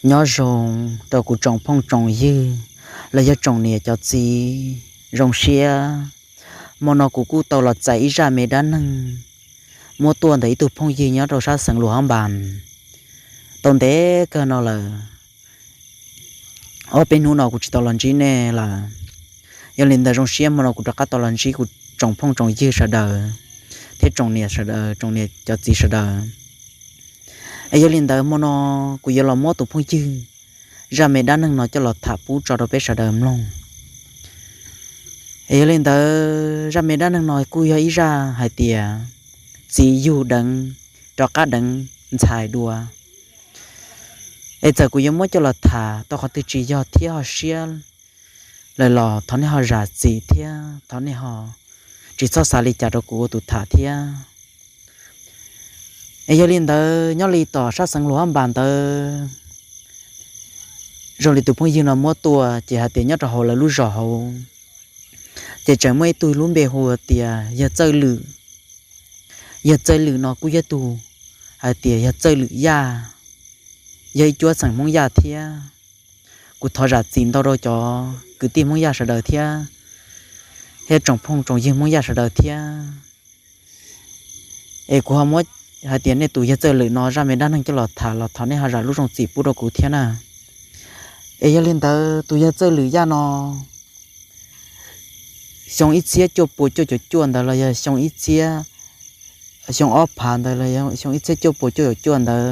Nyob zoo rau kuv tsoom phooj tsoom ywg los yog tsoom niam cov txiv, zoo siab hmo no kuv kuj tau los txais ib zaj me dab neeg muab tuaj ntawm ib tug phooj ywg nyob rau sab xeev Luam Hab Npas tau ntev kawg no lawm. Ob peb hnub no kuv tsis tau los ntsib nej lawm. Yog li ntawd zoo siab hmo no kuv rov qab tau los ntsib kuv tsoom phooj tsoom ywg sawv daws thiab tsoom niam sawv daws, tsoom niam cov txiv sawv daws. Es yog li ntawd hmo no kuv yuav los muab tus phooj ywg zaj me dab neeg no coj los tham pub tso rau peb sawv daws mloog. Es yog li ntawd zaj me dab neeg no kuj yog ib zaj hais tias txiv yug deev rov qab deev ntxhais dua. Es txawm kuv yuav muab coj los tham tau qhov twg tsis yog thiab ho siab lawm los thov nej ho zam txim thiab thov nej ho tsis txhob xav li cas rau kuv ua tus tham thiab. Es yog li ntawd nyob li tom sab xeev Luam Hab Npas ntawd, zoo li tus phooj ywg no muab tuaj ces hais tias nyob rau hauv lawv lub zos hauv ces tseem muaj ib tug lub npe hu tias yawg Txawj Lwm. Yawg Txawj Lwm no kuj yog tus hais tias yawg Txawj Lwm Yaj, yog ib cuab xeem Hmoob Yaj thiab. Kuv thov zam txim ntau rau cov kwv tij Hmoob Yaj sawv daws thiab thiab tsoom phooj tsoom ywg Hmoob Yaj sawv daws thiab. Es kuv ho muab hais tias nej tus yawg Txawj Lwm no zaj me dab neeg coj los tham los thov nej ho zam lub zoo txim pub rau kuv thiab na. Es yog li ntawd tus yawg Txawj Lwm Yaj no xyoo ib txhiab cuaj pua cuaj caum cuaj ntawd los yog xyoo ib txhiab, xyoo ob phav ntawd los yog xyoo ib txhiab cuaj pua cuaj caum cuaj ntawd,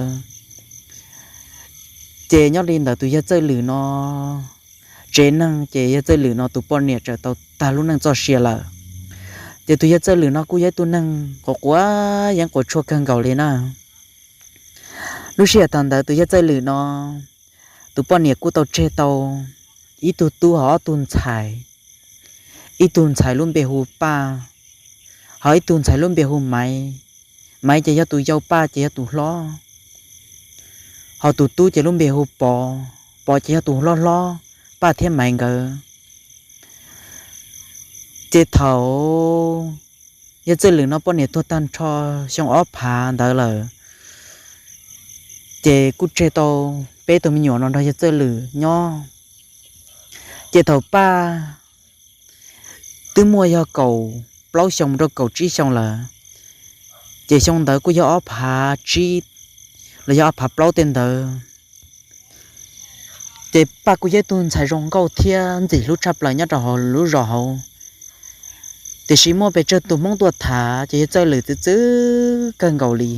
ces nyob li ntawd tus yawg Txawj Lwm no tsev neeg ces yawg Txawj Lwm no tus poj niam txawm tau tag lub neej txoj sia lawm. Ces tus yawg Txawj Lwm no kuj yog ib tug neeg quav quav yeeb quav tshuaj kawg nkaus li na. Lub sij hawm thaum ntawd tus yawg Txawj Lwm no, tus poj niam kuj tau tseg tau ib tug tub ho ob tug ntxhais. Ib tug ntxhais lub npe hu Paj, ho ib tug ntxhais lub npe hu Maiv. Maiv ces yog tus yau, Paj ces yog tus hlob. Ho tus tub ces lub npe hu Pov, Pov ces yog tus hlob hlob Paj thiab Maiv nkawd. Ces thaum yawg Txawj Lwm no poj niam tuag tag nrho xyoo ob phav ntawd lawm, ces kuj tseg tau peb tug me nyuam no nrog yawg Txawj Lwm nyob. Ces thaum Paj twb muaj yog kaum plaub xyoo mus rau kaum tsib xyoo lawm, ces xyoo ntawd kuj yog ob phav tsib los yog ob phav plaub tej ntawd. Ces Paj kuj yog ib tug ntxhais zoo nkauj thiab ntxim hlub tshaj plaws nyob rau hauv lub zos hauv. Tiam sis muaj pes tsawg tus Hmoob tuaj tham ces yawg Txawj Lwm txwv txwv kawg nkaus li.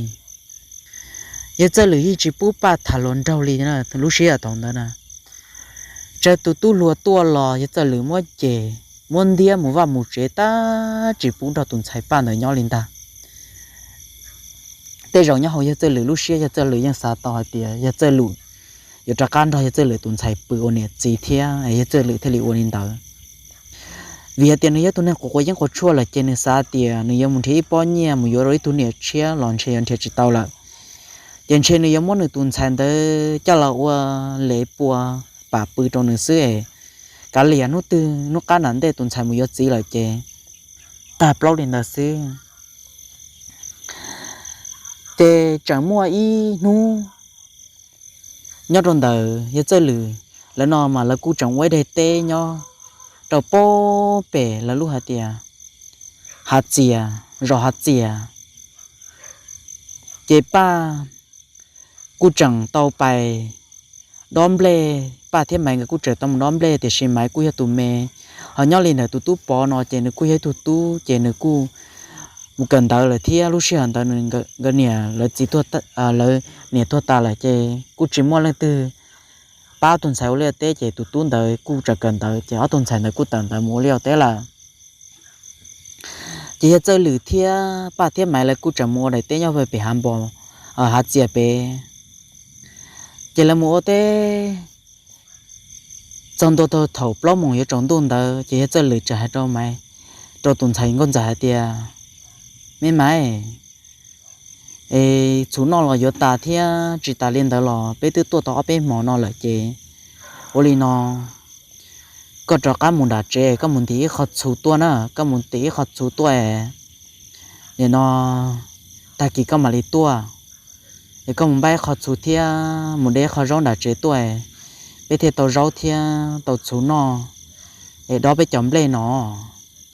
Yawg Txawj Lwm yeej tsis pub Paj tham hluas nraug li na. Lub sij hawm thaum ntawd na, tsawg tus tub hluas tuaj los yawg Txawj Lwm muab cem, muab ntiab mus vaj mus tsev tab tsis pub nrog tus ntxhais Paj ntawd nyob li ntag. Tej zaum nyob hauv yawg Txawj Lwm lub siab, yawg Txawj Lwm yeej xav tau hais tias yawg Txawj Lwm yuav rov qab nrog yawg Txawj Lwm tus ntxhais pw ua niam txiv thiab, yawg Txawj Lwm thiaj li ua li ntawd. Vim hais tias nws yog tus neeg quav quav yeeb quav tshuaj lawm ces nws xav tias nws yuav mus nrhiav ib pob nyiaj mus yuav rau ib tug niam tshiab los ntshe yuav nrhiav tsis tau lawm. Ces ntshe nws yuav muab nws tus ntxhais ntawd coj los ua lev pua pam pw rau nws xwb es kav liam hnub twg hnub qab nram ntej tus ntxhais mus yuav txiv lawm ces tag plaub li ntawd xwb. Ces tseem muaj ib hnub nyob rau ntawd yawg Txawj Lwm lawv no mas lawv kuj tseem ua ib daim teb nyob rau pem lawv lub hais tias Hav Txias, zos Hav Txias. Ces Paj kuj tseem tau pais dob nplej, Paj thiab Maiv nkawd kuj tseem tau mus dob nplej tiam sis Maiv kuj yog tus me. Ho nyob li ntawm tus tub Pov no ces nws kuj yog ib tug tub ces nws kuj mus kawm ntawv lawm thiab lub sij hawm ntawd nws, nkawd niam lawv txiv tuag, lawv niam tuag tas lawm ces kuj tsis muaj leej twg pab tus ntxhais ua liaj teb ces tus tub ntawd kuj tseem kawm ntawv ces ob tug ntxhais ntawd kuj tawm ntawv mus ua liaj ua teb lawm. Ces yawg Txawj Lwm thiab Paj thiab Maiv lawv kuj tseem mus ua daim teb nyob pem Hav Npos, Hav Txias pem. Ces lawv mus ua teb txog ntua thaum plaub moos yuav tsaus ntuj ntawd ces yawg Txawj Lwm txawm hais rau Maiv, rau tus ntxhais nkauj ntxawm hais tias, Me Maiv, es txhuv noj los yuav tas thiab tsis tas li ntawd los peb twb tuaj tau ob peb hmo no lawm ces ua li no, koj rov qab mus nram tsev koj mus ntim ib qho txhuv tuaj na, koj mus ntim ib qho txhuv tuaj es nim no tag kis koj mam li tuaj. Es koj mus npaj ib qho txhuv thiab mus de ib qho zaub nram tsev tuaj, peb thiaj tau zaub thiab tau txhuv noj, es dob peb cov nplej no.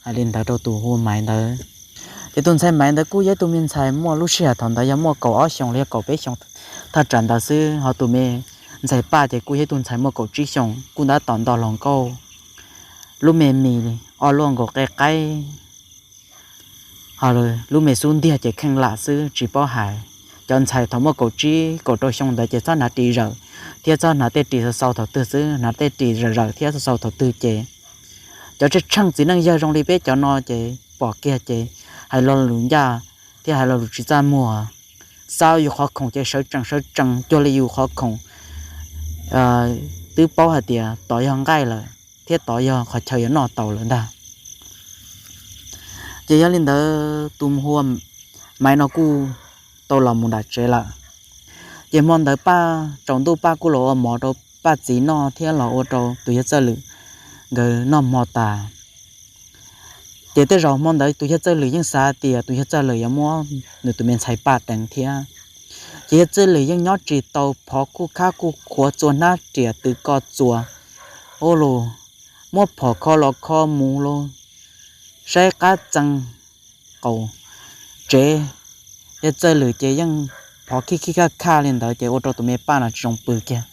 Hais li ntawd rau tus hu Maiv ntawd. Ces tus ntxhais Maiv ntawd kuj yog ib tug me ntxhais muaj lub sij hawm thaum ntawd yog muaj kaum ob xyoos los yog kaum peb xyoos thaj tsam ntawd xwb, ho tus me ntxhais Paj ces kuj yog ib tug ntxhais muaj kaum tsib xyoos kuj ntab tom nto hluas nkauj, lub me mis ob luaj nkaus qe qaib, ho lub me xub ntiag ces kheej lam xwb tsis paub hais. Cov ntxhais thaum muaj kaum tsib kaum rau xyoo ntawd ces txhob hnav ris zawm thiab txhob hnav tej ris xaus xaus thaum twg xwb, hnav tej ris zawm zawm thiab xaus xaus thaum twg ces cov tsheej tsheej txiv neej yawg zoo li peb cov no ces pom kiag ces hais lo lus ncaj thiab hais lo lus tsis txaj muag, xav yus qhov khoom ces sawv tsees sawv tsees cuag li yus qhov khoom twb paub hais tias tod yog nqaij lawm thiab tod yog qhov chaw yuav noj tau lawm ntag. Ces yog li ntawd tus hu ua Maiv no kuj tau los mus nram tsev lawm. Ces hmo ntawd Paj tsaus ntuj Paj kuj los ua mov rau Paj txiv noj thiab los ua rau tus yawg Txawj Lwm nkawd noj hmo tas. Ces tej zaum hmo ntawd tus yawg Txawj Lwm yeej xav tias tus yawg Txawj Lwm yuav muab nws tus me ntxhais Paj deev thiab. Ces yawg Txawj Lwm yeej nyob tsis tau, phov kuj khab kuj khuav txua hnab riam tws koj txuas, ua lus muab phom kho los kho mus los saib qab txee qaum tsev. Yawg Txawj Lwm ces yeej phov khij khij khaj khaj li ntawd ces ua rau tus me Paj no tsis zoo pw kiag.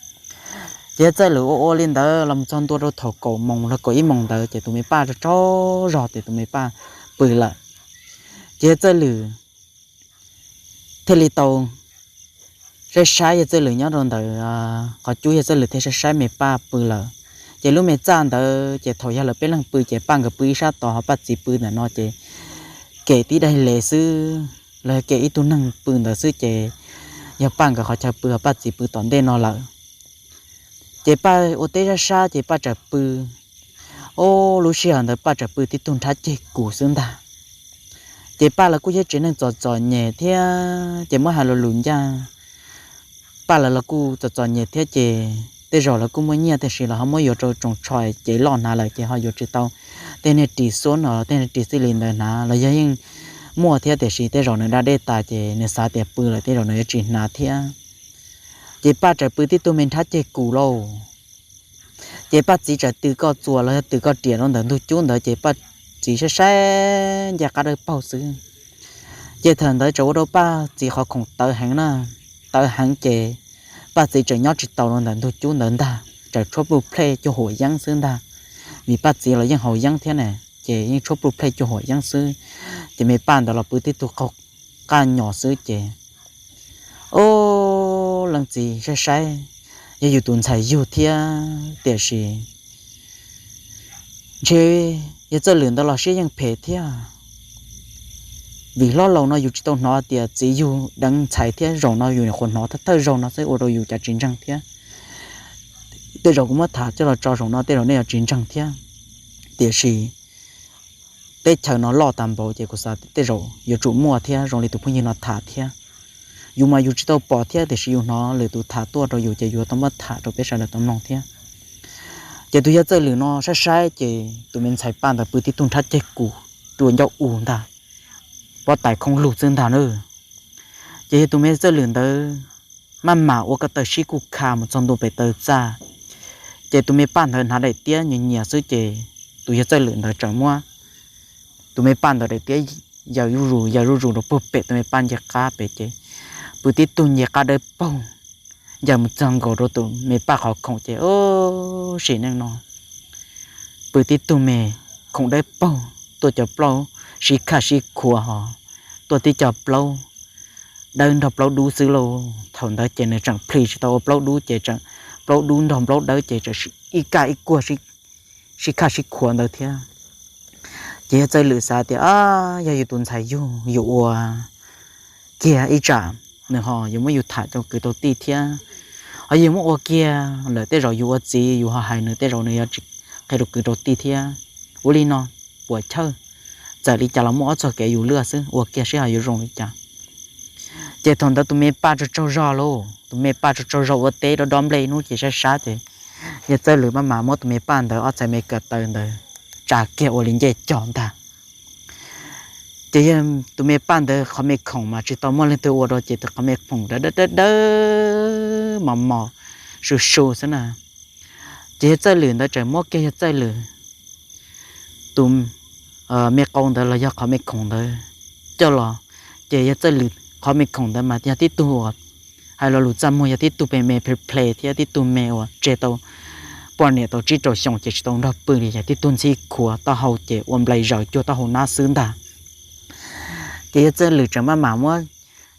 Ces yawg Txawj Lwm ua ua li ntawd los mus txog ntua rau thaum kaum moos los kaum ib moos ntawd ces tus me Paj tsaug tsaug zog ces tus me Paj pw lawm. Ces yawg Txawj Lwm thiaj li tau saib saib yawg Txawj Lwm nyob rau ntawm qhov cub, yawg Txawj Lwm thiaj saib saib me Paj pw lawm. Ces lub me txaj ntawd ces thaum yog lawv peb leeg pw ces Paj nkawd pw ib sab tod ho Paj txiv pw ntawm no ces kem tib daim le xwb, los yog kem ib tug neeg pw ntawd xwb ces yog Paj nkawd qhov chaw pw ho Paj txiv pw tom ntej no lawm. Ces Paj ua teb sab sab ces Paj txawm pw. Ob, lub sij hawm ntawd Paj txawm pw tib tug nrhab ceg kus xwb ntag. Ces Paj lawv kuj yog tsev neeg txom txom nyem thiab ces muab hais lo lus ncaj, Paj lawv los kuj txom txom nyem thiab ces tej zaum lawv kuj muaj nyiaj tiam sis los ho muab yuav rau tsoos tsho cev loj hnav lawm ces ho yuav tsis tau tej niag ris xuab no tej niag ris xij li ntawd hnav los yog yeej muaj thiab tiam sis tej zaum nws da dej tas ces nws xav tias pw lawm tej zaum nws yuav tsis hnav thiab. Ces Paj txawm pw tib tug me nrhab ceg kus lauj. Ces Paj txiv txawm tws koj txuas los yog tws koj riam rau ntawm ntug cub ntawd ces Paj txiv saib saib nce qab dawb paug xwb. Ces thaum ntawd txawm ua rau Paj txiv qhov khoom tawv heev na, tawv heev ces Paj txiv txawm nyob tsis tau rau ntawm ntug cub ntawd ntag, txawm tshuab pluj plej cuag huam yeeb xwb ntag. Vim Paj txiv los yeej haus yeeb thiab na, ces yeej tshuab pluj plej cuag huam yeeb xwb. Ces me Paj ntawd los pw tib tug qaug qaj nyos xwb ces ob, leej txiv saib saib yog yus tus ntxhais yug thiab tiam sis ntshe yawg Txawj Lwm ntawd los siab yeej phem thiab. Vim hlob laus no yus tsis tau hnov tias txiv yug deev ntxhais thiab zaum no yus nyuam qhuav hnov thawj thawj zaug no xwb ua rau yus cas tsis ntseeg thiab. Tej zaum kuv muab tham coj los tso zaum no tej zaum nej yuav tsis ntseeg thiab. Tiam sis teb chaws no loj tas npaum ces kuv xav tej zaum yuav tsum muaj thiab zoo li tus phooj ywg no tham thiab. Yus mas yus tsis tau pom thiab tiam sis yus hnov lwm tus tham tuaj rau yus ces yuav tau muab tham rau peb sawv daws tau mloog thiab. Ces tus yawg Txawj Lwm no saib saib ces tus me ntxhais Paj ntawd pw tib tug nrhab ceg kus rua ncauj u ntag, pob tais khoob lug xwb ntag na. Ces yog tus me Txawj Lwm ntawd maj mam ua ko taw sib kuj kha mus txog ntua pem taw txaj. Ces tus me Paj ntawd hnav daim tiab nyias nyias xwb ces tus yawg Txawj Lwm ntawd txawm muab tus me Paj ntawd daim tiab yaws zuj zus yaws zuj zus rau puag pem tus me Paj nce qab pem ces pw tib tug nce qab dawb paug yaws mus txog nkaus rau tus me Paj qhov khoom ces sim neej no pw tib tug me khoom dawb paug tuaj cov plaub sib khaj sib khuav ho tuaj tib co plaub dawb nrog plaub dub xwb lauj. Thaum ntawd ces nws tseem plhis tsis tau ua plaub dub ces tseem plaub dub nrog plaub dawb ces tseem ib kaj ib kuag sib khaj sib khuav ntawd thiab. Ces yawg Txawj Lwm xav tias yog yus tus ntxhais yug yus ua kiag ib tsam nws ho yuav muab yus tham rau kwv rau tij thiab, ho yus muab ua kiag lawm tej zaum yus ua txiv yus ho hais nws tej zaum nws yuav tsis qhia rau kwv rau tij thiab. Ua li no puas chawj, txawm li cas los muaj ob txoj kev yus luag xwb ua kiag seb ho yuav zoo li cas. Ces thaum ntawd tus me Paj tsaug tsaug zog lauj, tus me Paj tsaug tsaug zog ua teb dob dob nplej ib hnub ces sab sab ces yawg Txawj Lwm maj mam muab tus me Paj ntawd ob txhais me ko taw ntawd tsa kiag ua li ncej cog ntag. Ces yog tus me Paj ntawd qhov me khoom mas tsis tau muaj leej twg ua rau ces tus qhov me khoom dawb dawb dawb mos mos su su xwb na. Ces yawg Txawj Lwm ntawd tseem muab kiag yawg Txawj Lwm tus me qau ntawd los yog qhov me khoom ntawd coj los, ces yawg Txawj Lwm qhov me khoom ntawd mas yog tib tug uas hais lo lus txaj muag yog tib tug me me ple ple thiab tib tug me uas tseg tau poj niam tau tsib rau xyoo ces tsis tau nrog pw li, yog tib tug ntxhib khuav taub hau ces ua nplai zaws cuag taub hau nab xwb ntag. Ces yawg Txawj Lwm tseem maj mam muab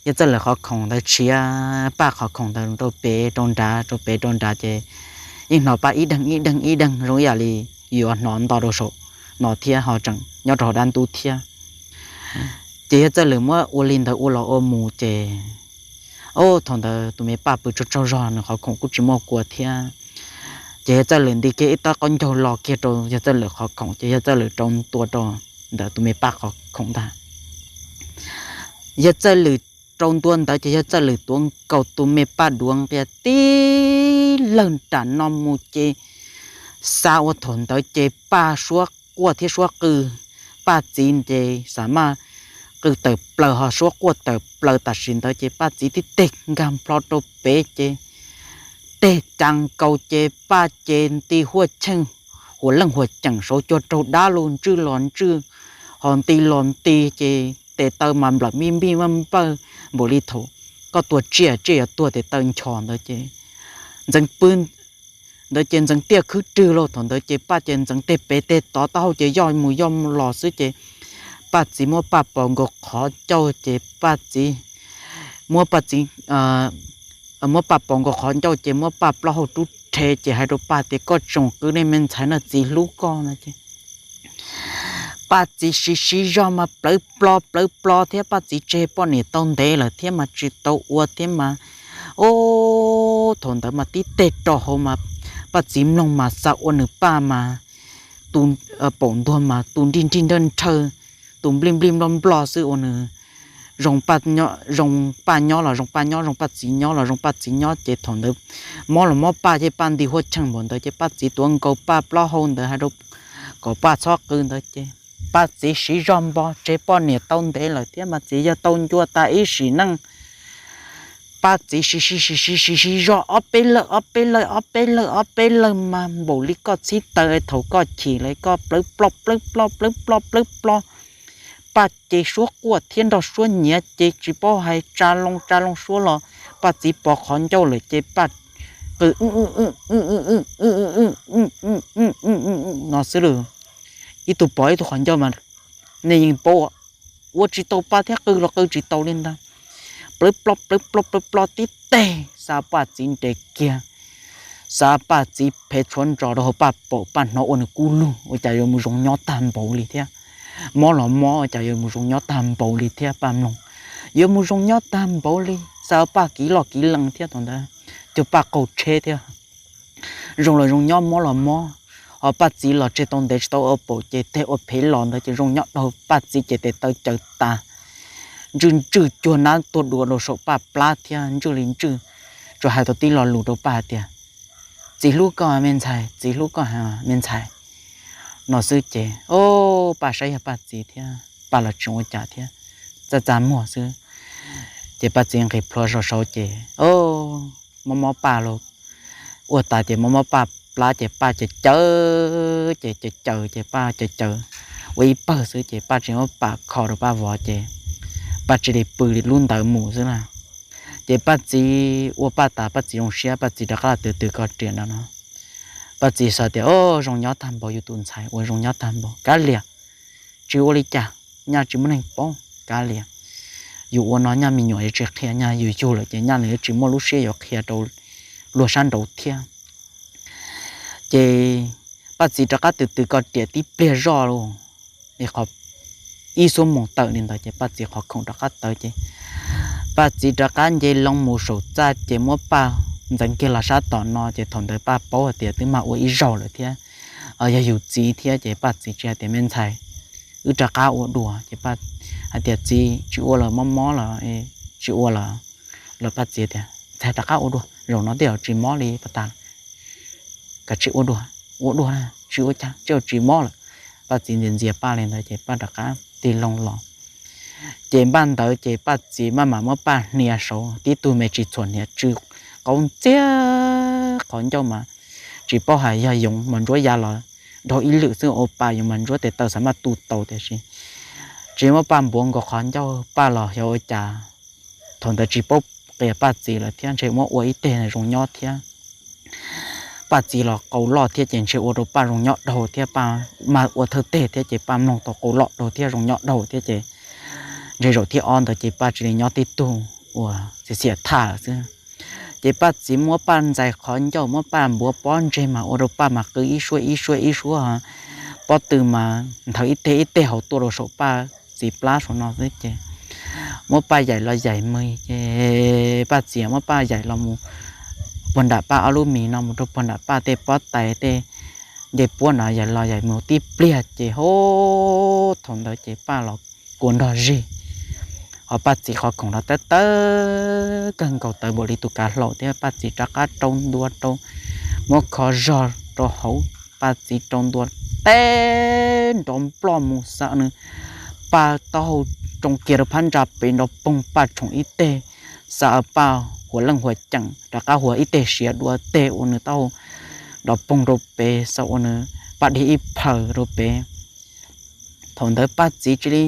yawg Txawj Lwm qhov khoom ntawd tshiav Paj qhov khoom ntawd rau pem rau nrad rau pem rau nrad ces yeej hnov Paj ib deeg ib deeg ib deeg zoo ib yam li yuav hnov nto rau saum no thiab ho tseem nyob rau hauv dab ntub thiab. Ces yawg Txawj Lwm muab ua li ntawd ua los ua mus ces, o, thaum ntawd tus me Paj pw tsaug tsaug zog nws qhov khoom kuj tsis muaj kua thiab. Ces yawg Txawj Lwm nti kiag ib tab qaub ncaug lo kiag rau yawg Txawj Lwm qhov khoom ces yawg Txawj Lwm rau ntua rau ntawm tus me Paj qhov khoom ntag. Yawg Txawj Lwm rau ntua ntawd ces yawg Txawj Lwm tuav nkaus tus me Paj duav nqia tib lawg nram no mus ces xav ua thaum ntawd ces Paj suab quaj thiab suab qw, Paj txiv ces xav maj qw tawm plaws ho suab quaj tawm plaws tam sim ntawd ces Paj txiv tib teg nkag nplho rau pem ces teg cas nkaus ces Paj ces nti huaj cheej huas leej huas ceem saud cuag raug dab lug ntswj los ntswj ho nti los nti ces tes taw mas nplawm mij npij npawj npaum li thaum koj tua tsiaj tsiaj yuav tuag tes taw nchos ntawd ces ntxeev pw ntawd ces ntxeev tiaj khwb rwg lauj. Thaum ntawd ces Paj ces ntxeev teg pem teg tod taub hau ces yoj mus yoj los xwb ces Paj txiv muab Paj pos nkaus qhov ncauj ces Paj txiv muab Paj txiv muab Paj pos nkaus qhov ncauj ces muab Paj plaub hau rub rhe ces hais rau Paj tias koj tsoom qw nej me ntxhais no txiv hlub koj no ces Paj txiv siv siv zog mas plawv plo plawv plo thiab Paj txiv tseg poj niam tau ntev lawm thiab mas tsis tau ua thiab mas, o, thaum ntawd mas tib teg rau hauv mas Paj txiv mloog mas xav ua nws Paj mas tus paum ntuag mas tus nrij nrij nrawj nrawj, tus nplij nplij nploj nploj xwb ua nws zoo Paj nyob los zoo Paj nyob, zoo Paj txiv nyob los zoo Paj txiv nyob ces thaum ntawd mob los mob Paj ces Paj nti huaj cheej npaum ntawd ces Paj txiv tuav nkaus Paj plaub hau ntawd hais rau kom Paj txhob qw ntawd ces Paj txiv siv zog npo tseg poj niam tau ntev lawm thiab mas txiv yog tau ncua tas ib sim neej. Paj txiv siv siv siv siv siv siv zog ob peb lawg ob peb lawg ob peb lawg ob peb lawg mas npaum li koj txhib taw thaum koj chim lawm koj plawv plo plawv plo plawv plo plawv plo. Paj ces suab quaj thiab nrog suab nyiav ces tsis paub hais tsa loo tsa loo suab los Paj txiv pos qhov ncauj lawm ces Paj qw no xwb lawm. Ib tug pos ib tug qhov ncauj mas nej yeej paub, ua tsis tau pa thiab qw los qw tsis tau li ntag. Plawv plo plawv plo plawv plo tib teg xav Paj txiv nres kiag, xav Paj txiv phev tshuav ntsos rau hauv Paj paum, Paj hnov ua nws kub lug ua cas yuav mus zoo nyob tag npaum li thiab. Mob los mob ua cas yuav mus zoo nyob tag npaum li thiab Paj mloog, yuav mus zoo nyob tag npaum li xav Paj kiv loj kiv lees thiab thaum ntawd cuag Paj qaug tsheb thiab. Zoo los zoo nyob mob los mob, ho Paj txiv los tseg tau ntev tsis tau ua paum ces teg ua phev los ntawd ces zoo nyob dhau Paj txiv ces tes taw caws tas, ntswj ntswj cuag nab tuag dua rau saum Paj plab thiab ntswj li ntswj, tsuas hais tau tib lo lus rau Paj hais tias txiv hlub koj me ntxhais, txiv hlub koj me ntxhais no xwb ces o, Paj saib yog Paj txiv thiab Paj los tsis ua cas thiab, txaj txaj muag xwb. Ces Paj txiv nqis plhuav zog saud ces o, mob mob Paj los ua tas ces mob mob Paj plab ces Paj caws caws ces caws caws ces Paj caws caws ua ib pawg xwb ces Paj tsis muab Paj kho rau Paj vov ces Paj tsis li pw li lub ntawd mus xwb na. Ces Paj txiv ua Paj tas Paj txiv zoo siab Paj txiv rov qab los twv twv koj riam nrad no. Paj txiv xav tias o, zoo nyob tag npaum yus tus ntxhais ua zoo nyob tag npaum kav liam, tsis ua li cas, nyaj tsis muaj neeg paub kav liam. Yus ua no nyaj me nyuam yuav tsis qhia, nyaj yus yug lawm ces nyaj nws yuav tsis muaj lub siab yuav qhia rau luag sab nraud thiab. Ces Paj txiv rov qab twv twv koj riam tib pliag zoj los, ib xuab moos tawm li ntawd ces Paj txiv qhov khoom rov qab tawv ces Paj txiv rov qab nce loo mus saum txaj ces muab Paj ntxeev kiag los sab tom no ces thaum ntawd Paj paub hais tias twb mag ua ib zaug lawm thiab, yog yus txiv thiab ces Paj txiv tsis hais tias me ntxhais, wb rov qab ua dua ces hais tias txiv tsis ua lawm, mob mob lawm, tsis ua lawm. Los Paj txiv tias ntxhais rov qab ua dua, zaum no tej zaum tsis mob li pas tas, kav tsij ua dua, ua dua na, tsis ua cas, tej zaum tsis mob lawm. Paj txiv ntxias ntxias Paj li ntawd ces Paj rov qab tig loo los. Ces npaj ntawd ces Paj txiv maj mam muab Paj hnia saud, tib tug me tsis txhuam hniav tsw qaub ntxiag qhov ncauj mas tsis paub hais yog yoov mas ntsuab ya los dhau ib lwm xwb, ua pa yoov mas ntsuab tes taw xav maj tu tau tiam sis tsis muab Paj npuav nkaus qhov ncauj, Paj los xyov ua cas thaum ntawd tsis paub qia Paj txiv lawm thiab ntshe muab ua ib teg zoo nyob thiab. Paj txiv los qau loj thiab ces ntshe ua rau Paj zoo nyob dhau thiab, Paj maj ua thawj teg thiab ces Paj mloog tau qau loj dhau thiab zoo nyob dhau thiab ces ntshe zaum thib ob ntawd ces Paj cia li nyob tib tug uas xiam xiam thaj lawm xwb. Ces Paj txiv muab Paj ntxais qhov ncauj, muab Paj npuav pob ntseg mas ua rau Paj mas qw ib suab ib suab ib suab, pob tw mas nthawv ib teg ib teg hauv tuaj rau saum Paj txiv plab saum no xwb ces muab Paj yaim los yaim mus ces Paj txiv muab Paj yaim los mus puag nram Paj ob lub mis no mus rau puag nram Paj tej pob tais tej ncej puab no yaim los yaim mus tib pliag ces ho thaum ntawd ces Paj los kua nrog zeg, ho Paj txiv qhov khoom los tawv tawv kawg nkaus tawv npaum li tus kav hlau thiab Paj txiv rov qab rau ntua rau, muab kho zog rau hauv, Paj txiv rau ntua teb nrov nploj mus xa nws, Paj taub hau tsoo kiag rau phab ntsa pem nrov poog, Paj tshoom ib teg xa Paj huas leej huas ceem rov qab huas ib teg siav dua teg ua nws taub hau nrov poog rau pem xa ua nws Paj dhia ib phaws rau pem. Thaum ntawd Paj txiv cia li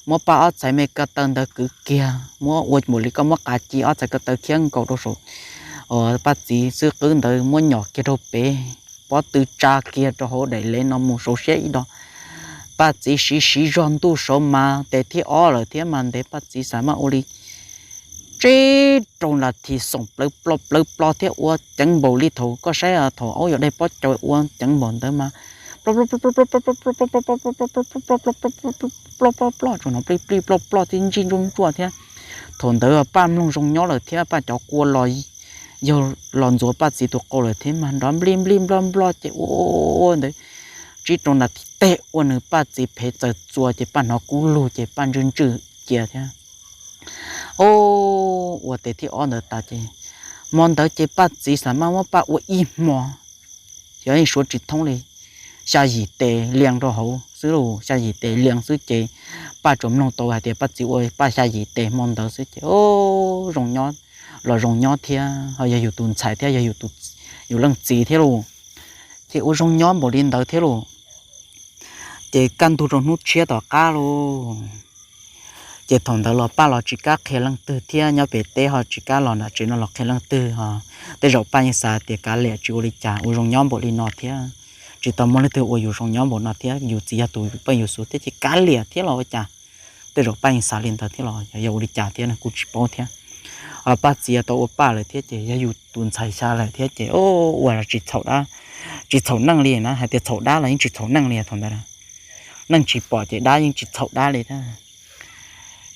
muab Paj ob txhais me ko taw ntawd kwv kiag, muab ua npaum li koj muab qav ci ob txhais ko taw khiab nkaus rau saum Paj txiv xwb qwb ntawd muab nyom kiag rau pem, pob tw tsa kiag rau hauv daim lev no mus saud siab ib do. Paj txiv siv siv zog ntuj saud mas tes thib ob lawm thiab mas ntev Paj txiv xav maj ua li tsib rau nas this xoom plawv plo plawv plo thiab ua ceev npaum li thaum koj saib thaum aub yos daig pob caus ua ceev npaum ntawd mas ploj ploj ploj ploj ploj ploj ploj ploj ploj ploj ploj ploj ploj ploj ploj ploj ploj tsuas no plij plij ploj ploj thiab ntsij ntsuaj ntsuaj thiab. Thaum ntawd Paj mloog zoo nyob lawm thiab Paj cov kua los yog los ntxuav Paj txiv tus qau lawm thiab mas nrov nplij nplij nploj nploj ces ua ua ntawd tsib rau nas this teg ua nws Paj txiv phev txaws txua ces Paj hnov kub lug ces Paj ntswj ntswj cia thiab. Ua tes thib ob ntawd tas ces hmo ntawd ces Paj txiv xav maj muab Paj ua ib hmo, xyov yeej suav tsis thoob li, xya yim tes lias rau hauv xwb lauj, xya yim tes lias xwb ces Paj tsuas mloog tau hais tias Paj txiv ua Paj xya yim tes hmo ntawd xwb ces zoo nyob, los zoo nyob thiab ho yog yus tus ntxhais thiab yog yus leej txiv thiab lauj, ces ua zoo nyob npaum li ntawd thiab lauj. Ces kaj ntug rau hnub tshiab tom qab lauj, ces thaum ntawd los Paj los tsis kam qhia leej twg thiab nyob pem teb ho tsis kam los nram tsev no los qhia leej twg ho. Tej zaum Paj yeej xav tias kav liam tsis ua li cas, ua zoo nyob npaum li no thiab tsis tau muaj leej twg ua yus zoo nyob npaum no thiab, yus txiv yog tus pej yus xub thiab ces kav liam thiab los ua cas. Tej zaum Paj yeej xav li ntawd thiab los yog ua li cas thiab kuj tsis paub thiab. Paj txiv tau ua Paj lawm thiab ces yog yus tus ntxhais xya lawm thiab ces ua tsis txhaum dab, tsis txhaum neej li na, hais tias txhaum dab los yeej tsis txhaum neej li thaum ntawd, neej tsis pom ces dab yeej tsis txhaum dab li thiab.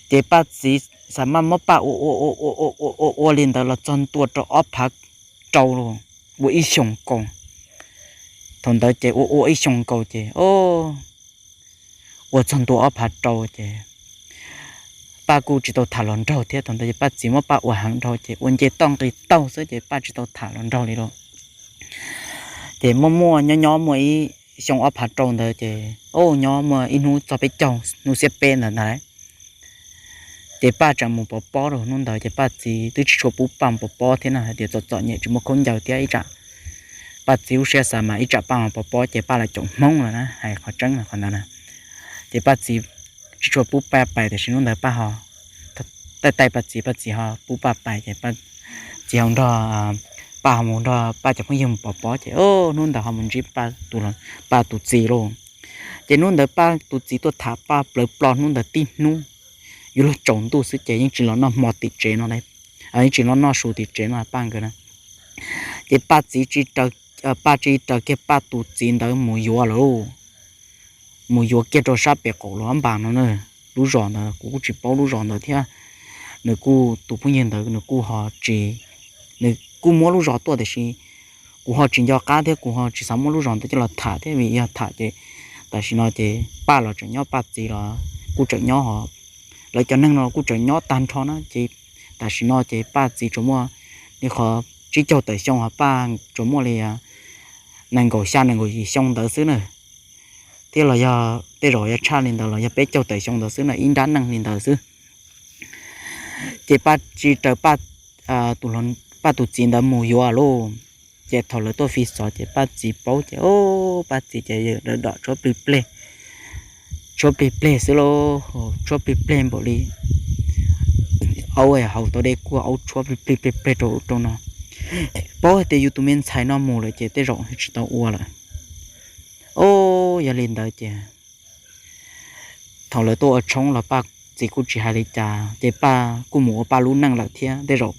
Ces Paj txiv xav maj muab Paj ua ua ua ua ua ua ua li ntawd los txog ntua rau ob phav rau los ua ib xyoos nkaus. Thaum ntawd ces ua ua ib xyoos nkaus ces ua txog ntua ob phav rau ces Paj kuj tsis tau tham hluas nraug thiab, thaum ntawd ces Paj txiv muab Paj ua heev dhau ces ua nce toj nqis taug xwb ces Paj tsis tau tham hluas nraug li lauj. Ces muaj muaj nyob nyob muaj ib xyoo ob phav rau ntawd ces nyob muaj ib hnub txog peb caug hnub xiab peb ntawd ntag lauj. Ces Paj tseem mus pov pob rau hnub ntawd ces Paj txiv twb tsis tshua pub Paj mus pov pob thiab na, hais tias txom txom nyem tsis muaj khaub ncaws thiab ib tsam Paj txiv lub siab xav mas ib tsam Paj mus pov pob ces Paj los caum Hmoob lawm na, hais qhov tseeb qhov ntawd na. Ces Paj txiv tsis tshua pub Paj pais tiam sis hnub ntawd Paj ho taij taij Paj txiv, Paj txiv ho pub Paj pais ces Paj txiv ho nrog Paj ho mus nrog Paj cov phooj ywg mus pov pob ces hnub ntawd ho mus ntsib Paj tus, Paj tus txiv lauj. Ces hnub ntawd Paj tus txiv tuaj tham Paj plawv plo hnub ntawd tib hnub, yuav luag tsaus ntuj xwb ces yeej tsis los noj hmo tim tsev no, yeej tsis los noj su tim tsev no Paj nkawd na. Ces Paj txiv, Paj tsis raws kiag Paj tus txiv ntawd mus yuav lawm, mus yuav kiag rau sab pem qaum los npas no na. Lub zos ntawd kuv kuj tsis paub lub zos ntawd thiab. Nws kuj, tus phooj ywg ntawd nws kuj ho tsis, nws kuj muab lub zos tuaj tiam sis kuv ho tsis nco qab thiab kuv ho tsis xav muab lub zos ntawd coj los tham thiab vim yog tham ces tam sim no ces Paj los tseem nyob, Paj txiv los kuj tseem nyob ho, lawv cov neeg no kuj tseem nyob tag nrho na ces tam sim no ces Paj txiv tsuas muaj li qhov tsib caug tawm xyoo ho Paj tsuas muaj li nees nkaum xya nees nkaum yim xyoo ntawd xwb na. thiab los yog tej zaum yuav tshaj li ntawd los yog peb caug tawm xyoo ntawd xwb no, ib nrab neej li ntawd xwb. Ces Paj tsis raws Paj tus txiv ntawd mus yuav lauj. Ces thaum lawv tuaj fi xov ces Paj txiv paub ces, o, Paj txiv ces dam dam tshuab plig pleg, tshuab plig pleg xwb lauj, tshuab plig pleg npaum li aub haus tau dej kuaj, aub tshuab plig plig pleg pleg rau ub rau no. Paub hais tias yus tus me ntxhais no mus lawm ces tej zaum tsis tau ua lawm. O, yog li ntawd ces thaum lawv tuaj ua tshoob los Paj txiv kuj tsis hais li cas ces Paj kuj mus ua Paj lub neej lawm thiab. Tej zaum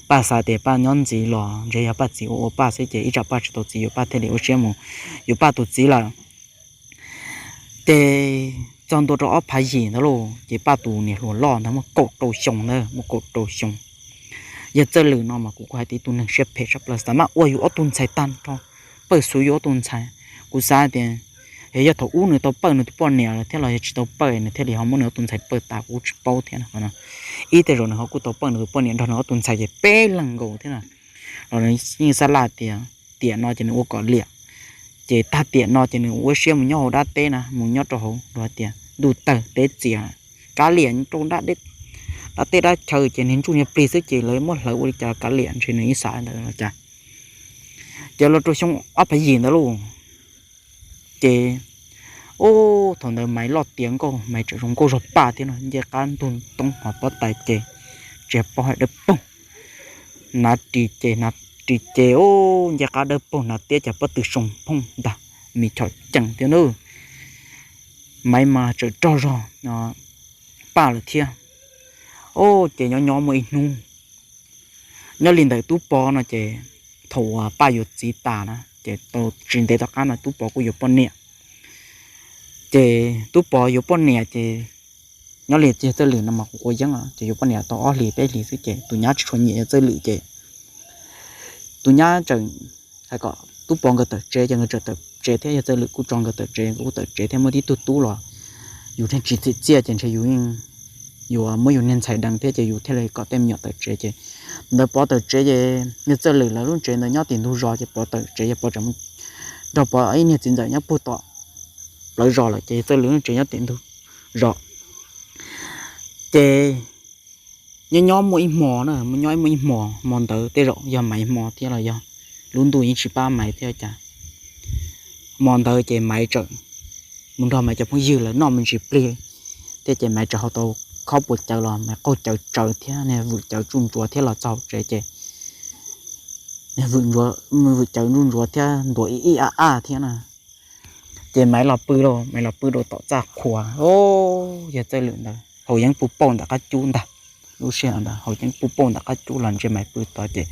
Paj xav tias Paj nyob ntxiv los ntshe yog Paj txiv ua ua Paj xwb ces ib tsam Paj tsis tau txiv yuav Paj thiaj li ua siab mus yuav Paj tus txiv lawm. Ces txog ntua rau ob phav yim ntawd lauj, ces Paj tus niam hluas loj ntawd muaj kaum rau xyoo ntawd, muaj kaum rau xyoo. Yawg Txawj Lwm no mas kuv kuj hais tias ib tug neeg siab phem tshaj plaws, xav maj ua yus ob tug ntxhais tag nrho, pawj xwb yus ob tug ntxhais. Kuv xav tias yog thaum ub nws tau pawj nws tus poj niam lawm thiab los yog tsis tau pawj nws thiaj li ho muab nws ob tug ntxhais pawj tas kuv tsis paub thiab no. Ib tej zaum nws ho kuj tau pawj nws tus poj niam nrog nws ob tug ntxhais ces peb leeg nkaus thiab no, los nws yeej xav laj tias tiam no ces nws ua kom liam, ces tag tiam no ces nws ua siab mus nyob hauv dab teb na, mus nyob rau hauv luag tias ntuj tawg teb txias, kav liam rau dab teb dab chaw ces niag ntsuj niag plig xwb ces lawv muab hlawv ua li cas kav liam, ntshe nws ib xav ntawd los cas. Ces los rau xyoo ob phav yim ntawd lauj, ces ub thaum ntawd Maiv loj tiav nkauj, Maiv tseem zoo nkauj zog Paj thiab no, ncej qab ntug toob hos pob tais ces tsis paub hais dawb paug, hnav ris ces hnav ris ces ub ncej qab dawb paug, hnav tiab cas pob tw soo phooj ntag, mis chom cees thiab nawb. Maiv mas tseem rog zog Paj lawm thiab. Ub ces nyob nyob muaj ib hnub, nyob li ntawm Tub Pov no ces thaum uas Paj yuav txiv tas na ces tau tsis ntev tom qab no Tub Pov kuj yuav poj niam. Ces Tub Pov yuav poj niam ces nyob li Yawg Txawj Lwm no mas kuv quav yeeb ces yuav poj niam tau ob hlis peb hlis xwb ces tus nyab tsis tshua nyiam Yawg Txawj Lwm ces tus nyab tseem hais kom Tub Pov nkawd tawm tsev ces nkawd txawm tawm tsev thiab. Yawg Txawj Lwm kuj tso nkawd tawm tsev, nkawd kuj tawm tsev thiab, muaj tib tug tub los yus thiaj tsis txim txiaj ces ntshe yus yeej yuav muab yus niag ntxhais deev thiab ces yus thiaj li kom tej me nyuam tawm tsev ces ntawd Pov tawm tsev ces Yawg Txawj Lwm lawv lub tsev ntawd nyob tim ntug zos ces Pov tawm tsev ces Pov tseem nrog Pov ib niag txiv ntxawm nyob puag tom plawv zos lawm ces Yawg Txawj Lwm lub tsev nyob tim ntug zos. Ces nyob nyob muaj ib hmo na, muaj nyob muaj ib hmo, hmo ntawd tej zaum yog Maiv hmo thiab los yog lub ntuj yeej tsis pab Maiv thiab cas. Hmo ntawd ces Maiv tseem mus nrog Maiv cov phooj ywg lawv noj me ntsis plig thiab ces Maiv tseem hau tau khob puas cawv los Maiv qaug cawv tsawv thiab niag vwm cawv tsuj ntsuav thiab los txog hauv tsev ces vwm cawv tsuj ntsuav thiab ntuav ib ib a a thiab na. Ces Maiv los pw lauj, Maiv los pw rau tom txaj qhua, Yawg Txawj Lwm ntawd haus yeeb puj pauj ntawm qab cub ntag. Lub sij hawm ntawd haus yeeb puj pauj ntawm qab cub los ntsia Maiv pw tod ces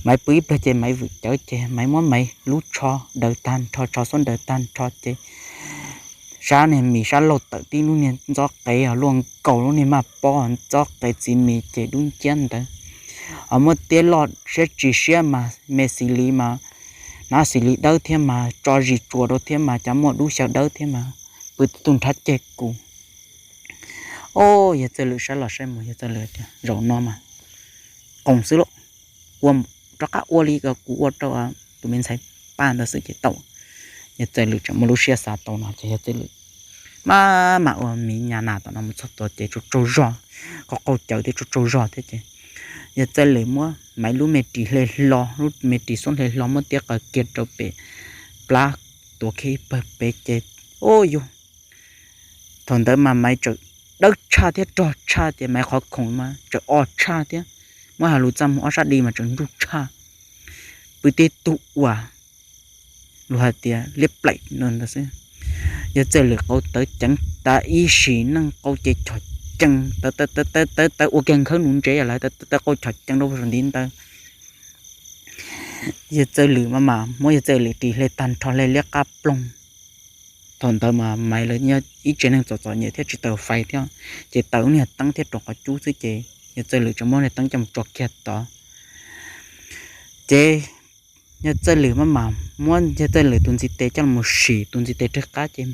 Maiv pw ib pliag ces Maiv vwm cawv ces Maiv muab Maiv lub tsho daws tag nrho, tsho xuab daws tag nrho ces sab niag mis sab laug tawm tib lub niag ntxob qev luaj nkaus lub niag maj pob ntxob qev txiv mis ces dub nciab ntawd. Ho muab tiab loj siab tsis siab mas me xis li mas, hnav xis li dawb thiab mas tso zis tsuas rau thiab mas cas muaj dub xyaw dawb thiab mas pw tib tug nrhab ceg kuv. O, Yawg Txawj Lwm saib los saib mus Yawg Txawj Lwm tias zaum no mas qoos xwb lauj, ua rov qab ua li ko kuv ua rau tus me ntxhais Paj ntawd xwb ces tau. Yawg Txawj Lwm tseem muaj lub siab xav tau no ces Yawg Txawj Lwm maj mam ua miv nyas nas tom no mus txog tod ces tsaug tsaug zog, qaug qaug cawv thiab tsaug tsaug zog thiab ces Yawg Txawj Lwm muab Maiv lub me ris hle hlo, lub me ris xuab hle hlo muab tiab qaws kiag rau pem plab tuav kiag ib pawg pem ces, o yug, thaum ntawd mas Maiv tseem dawb tshaj thiab rog tshaj ces Maiv qhov khoom mas tseem o tshaj thiab, muab has lus txaj muag ob sab di mas tseem nruj tshaj, pw tib tug uas luag hais tias liab plaim no ntawd xwb. Yawg Txawj Lwm qau tawv ceev tas ib sim neej, qau ces chom cees, tawv tawv tawv ua kiag nkhawb nuv ntsev lawm, tawv tawv qau chom cees rau saum ntiv ntawd. Yawg Txawj Lwm maj mam muab Yawg Txawj Lwm ris hle tag nrho, hle liab qab ploog. Thaum ntawd mas Maiv lawv nyob ib tsev neeg txom txom nyem thiab tsis tau fais thiab, ces taws lub niag teeb thiab rau qhov cub xwb ces Yawg Txawj Lwm tseem muab niag teeb coj mus tso kiag tod. Ces Yawg Txawj Lwm maj mam muab Yawg Txawj Lwm tus ntxiv tes coj los sim, tus ntxiv tes rag qab ces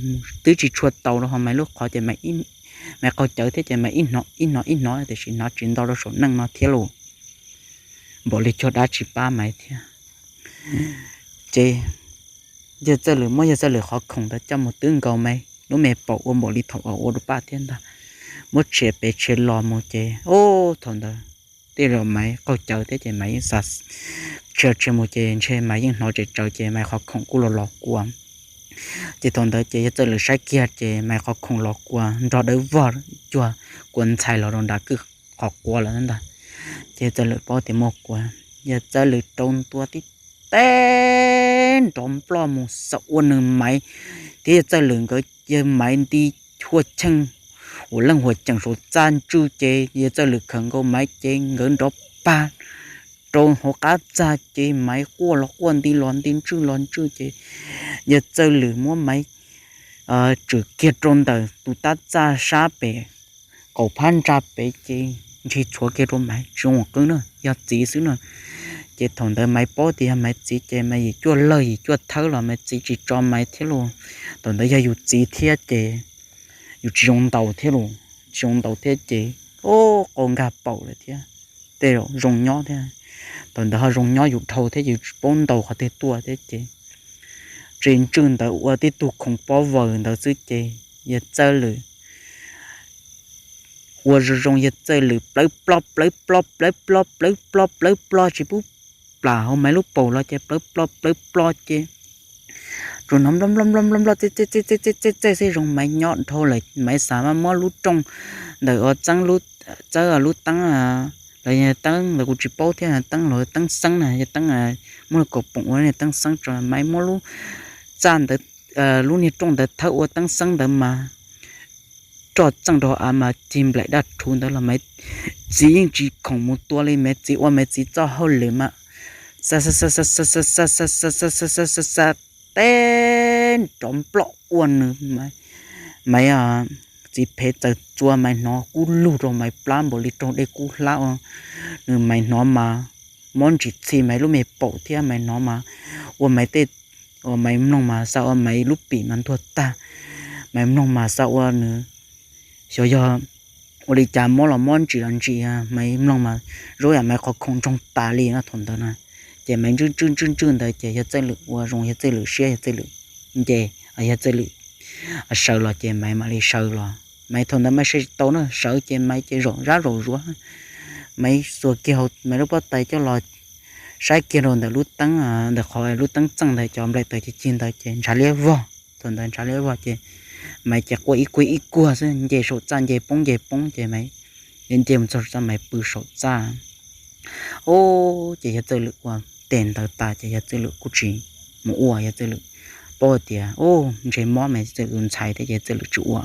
twb tsis tshua tau rau ho Maiv lub qhov ces Maiv qaug cawv thiab ces Maiv ib hnov ib hnov ib hnov tiam sis hnov tsis ntau rau saum neej no thiab lauj. Npaum li cuag dab tsis pab Maiv thiab. Ces Yawg Txawj Lwm muab Yawg Txawj Lwm qhov khoom ntawd coj mus twb nkaus Maiv lub me paum ua npaum li thaum uas ua rau paj thiab ntag. Muab tshiav pem tshiav los mus ces, ub, thaum ntawd tej zaum Maiv qaug cawv thiab ces Maiv yeej xav, tshiav tshiav mus ces ntshe Maiv yeej hnov tsem tsawv ces Maiv qhov khoom kuj los los kua. Ces thaum ntawd ces Yawg Txawj Lwm saib kiag ces Maiv qhov khoom los kua nrog dawb vog cuag kua ntxhais los rau nram kwj qhov quav lawm ntag. Ces Yawg Txawj Lwm paub tias muaj kua, Yawg Txawj Lwm rau ntua tib teg nrov nploj mus xaum ua nws Maiv thiab Yawg Txawj Lwm nkawd, Yawg Maiv nti hua cheej, ua leej hua cheej saum txaj ntswj ces Yawg Txawj Lwm khawm nkaus Maiv ces nkawd nrov pag rau hauv qab txaj ces Maiv quaj los quaj nti los nti ntswj los ntswj ces Yawg Txawj Lwm muab Maiv tswm kiag rau ntawm tus tab txaj sab pem qaum phab ntsa pem ces ntshis tshuav kiag rau Maiv tsis zoo qw na, yog txiv xwb na. Ces thaum ntawd Maiv paub tias yog Maiv txiv ces Maiv yim cuaj lawg yim cuaj thawb los Maiv txiv tsis tso Maiv thiab los. Thaum ntawd yog yus txiv thiab ces yus tsis zoo ntaus thiab los, tsis zoo ntaus thiab ces, ub, qau nkag paum lawm thiab. Tej zaum zoo nyob thiab, thaum ntawd ho zoo nyob yus dhau thiab yus tsis paub ntaus qhov twg tuaj thiab ces tseem ntswj ntawd ua tib tug khoov pob vaws ntawd xwb ces Yawg Txawj Lwm ua zoo zoo Yawg Txawj Lwm plawv plob plawv plob plawv plob plawv plob plawv plob tsis pub plam hauv Maiv lub paum los ces plawv plob plawv plob ces tsuas hnov nploj nploj nploj nploj nploj txej txej txej txej txej txej xwb, zoo Maiv nyob dhau lawm Maiv xav mas muab lub rooj ntawm ua txeeb, txawb lub teeb, los yog teeb ntawd kuv tsis paub thiab, teeb los teeb xeeb na, yog teeb muab lub kaus poom ua teeb xeeb tso Maiv muab lub txaj ntawd, lub niag rooj ntawd thawb ua teeb xeeb ntawd mas roj txeej rau av mas cig nplaim daj rhuv ntawd los Maiv txiv yeej tsis khoom mus tua li, Maiv txiv ua Maiv txiv txoj hauj lwm mas xa xa xa xa xa xa xa xa xa xa xa xa teb nrov nploj ua nws Maiv txiv phev txaws txua Maiv hnov kub lug rau Maiv plab npaum li raug dej kub hlab ua nws Maiv hnov mas mob ntsim txhi Maiv lub me paum thiab Maiv hnov mas ua Maiv tej, ua Maiv mloog mas xa ua Maiv lub pim mas ntuag tag, Maiv mloog mas xa ua nws xyov yog ua li cas mob los mob ntsim los ntsim, Maiv mloog mas zoo yam Maiv qhov khoom ntsoog tas li no thaum ntawd na. Ces Maiv ntswj ntswj ntswj ntswj ntawd ces Yawg Txawj Lwm ua zoo Yawg Txawj Lwm siab Yawg Txawj Lwm nce, Yawg Txawj Lwm sawv los ces Maiv mam li sawv los. Maiv thaum ntawd Maiv sawv tsis tau na, sawv ces Maiv ces zaum zab zaum zuav. Maiv xuas kiag hauv Maiv lub pob tais coj los saib kiag rau ntawm lub teeb, ntawm qhov lub teeb txeej ntawd cov nplaim taws cig cig ntawd ces ntshav liab vog. Thaum ntawd ntshav liab vog ces Maiv ces quaj ib kuag ib kuag xwb, nce saum txaj nce poob nce poob ces Maiv nce mus txog txaj Maiv pw saum txaj. Ub, ces Yawg Txawj Lwm ua tes ntawd tas ces Yawg Txawj Lwm kuj tsis mus ua, Yawg Txawj Lwm paub tias ub ntshe mob Maiv Txawj Lwm tus ntxhais thiab ces Yawg Txawj Lwm tsis ua.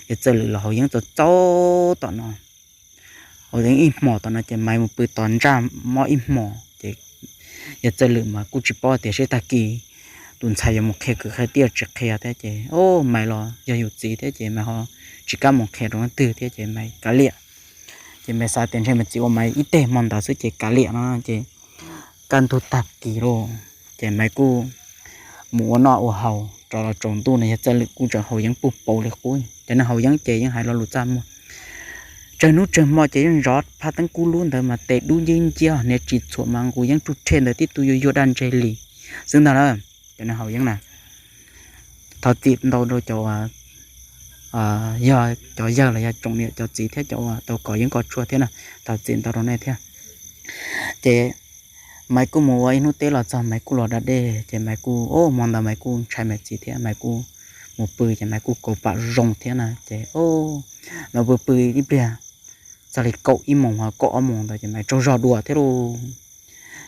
Yawg Txawj Lwm los haus yeeb txaus txaus tom no, haus yeeb ib hmos tom no ces Maiv mus pw tom ntsaj mob ib hmos ces Yawg Txawj Lwm mas kuj tsis paub tias seb tag kis tus ntxhais yuav mus qhia kwv qhia tij tsis qhia thiab ces, ub, Maiv los yog yus txiv thiab ces Maiv ho tsis kam mus qhia rau leej twg thiab ces Maiv kav liam. Ces Maiv xav tias ntshe Maiv txiv ua Maiv ib teg hmo ntawd xwb ces kav liam no ces kaj ntug tag kis lauj, ces Maiv kuj mus ua noj ua haus rov los tsaus ntuj no Yawg Txawj Lwm kuj tseem haus yeeb puag pauv li qub. Cov neeg haus yeeb ces yeej hais lo lus txaj muag, tsawg hnub tsawg hmo ces yeej zov phaj teeb kub lub ntawd mas tes dub nciab nciab hniav tsis txhuam mas nqus yeeb tsuj rhe ntawd tib tug yuag yuag daj ntseg li xwb ntag na. Cov neeg haus yeeb na, thov txim ntau rau cov, yog cov yawg los yog tsoom niam cov txiv thiab cov uas tau kov yeeb kov tshuaj thiab na, thov txim ntau rau nej thiab. Ces Maiv kuj mus ua ib hnub teb los txog Maiv kuj los da dej ces Maiv kuj, o, hmo ntawd Maiv kuj ntshai Maiv txiv thiab Maiv kuj mus pw ces Maiv kuj kaus pam zoo thiab na ces, o, Maiv pw pw ib pliag txog li kaum ib moos kaum ob moos ntawd ces Maiv tsaug zog dua thiab lauj.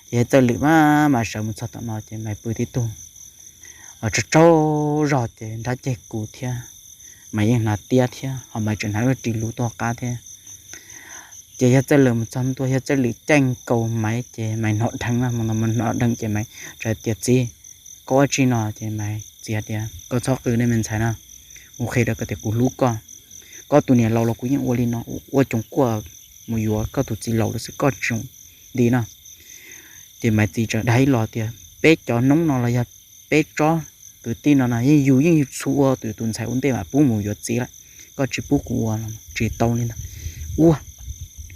Ces Yawg Txawj Lwm mas mam sawv mus txog tom no ces Maiv pw tib tug tsaug tsaug zog ces nrab ceg kus thiab, Maiv yeej hnav tiab thiab ho Maiv tseem hnav lub ris luv tuaj qab thiab. Ces Yawg Txawj Lwm mus txog ntua Yawg Txawj Lwm caij nkaus Maiv ces Maiv hnov dheev na, mus hnov dheev ces Maiv txawm tias txiv, koj ua tsi no? Ces Maiv txiv hais tias koj txhob qw nej me ntxhais na, kuv qhia rau koj tias kuv hlub koj. Koj tus niam laus los kuv yeej ua li no, ua coos kuaj mus yuav koj tus txiv laus los xwb koj tsis zoo nti no. Ces Maiv txiv txawm dag ib los tias peb cov noob no los yog peb tsob kwv tij no no yeej yus yeej yus txhua ua tus ntxhais ua ntej mas pub mus yuav txiv lawm, koj tsis pub kuv ua los tsis tau li ntag. Ua,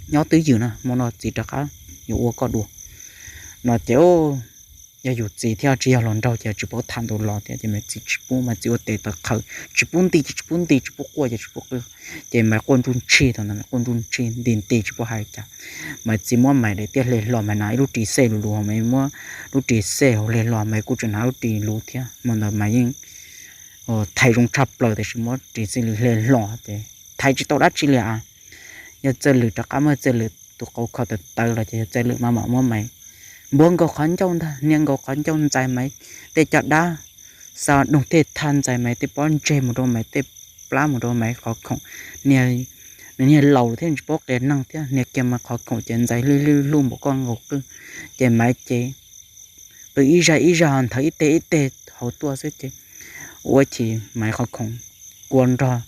nyob twj ywm no hmo no txiv rov qab yuav ua koj dua no ces yog yus txiv thiab tsis yog hluas nraug ces tsis paub tham ntau los thiab ces Maiv txiv tsis pub, Maiv txiv ua tes taw qhawv, tsis pub nti ces tsis pub nti, tsis pub quaj ces tsis pub quaj, ces Maiv quaj nruj ntsig thaum ntawd, Maiv quaj nruj ntsig nti nti tsis pub hais cas. Maiv txiv muab Maiv daim tiab hle hlo, Maiv hnav ib lub ris xej luv luv, Maiv muab lub ris xej hauv hle hlo, Maiv kuj tseem hnav lub ris luv thiab. Hmo ntawd Maiv yeej thaiv zoo tshaj plaws tiam sis muab ris xej hle hlo ces thaiv tsis tau dab tsi li a. Yawg Txawj Lwm rov qab muab Yawg Txawj Lwm tus qau kho tawv tawv los ces Yawg Txawj Lwm maj mam muab Maiv npuab nkaus qhov ncauj ntag, hnia nkaus qhov ncauj ntxais Maiv tej caj dab, xa doog tej thaj ntxais Maiv tej pob ntseg mus rau Maiv tej plab mus rau Maiv qhov khoom. Nws niag laus thiab tsis paub qias neeg thiab, hnia kiag Maiv qhov khoom ces ntxais hlwj hlwj hlwj npaum koj nkaus qwj. Ces Maiv ces pw ib zaj ib zaj nthawv ib teg ib teg hauv tuaj xwb ces ua chim Maiv qhov khoom kua nrog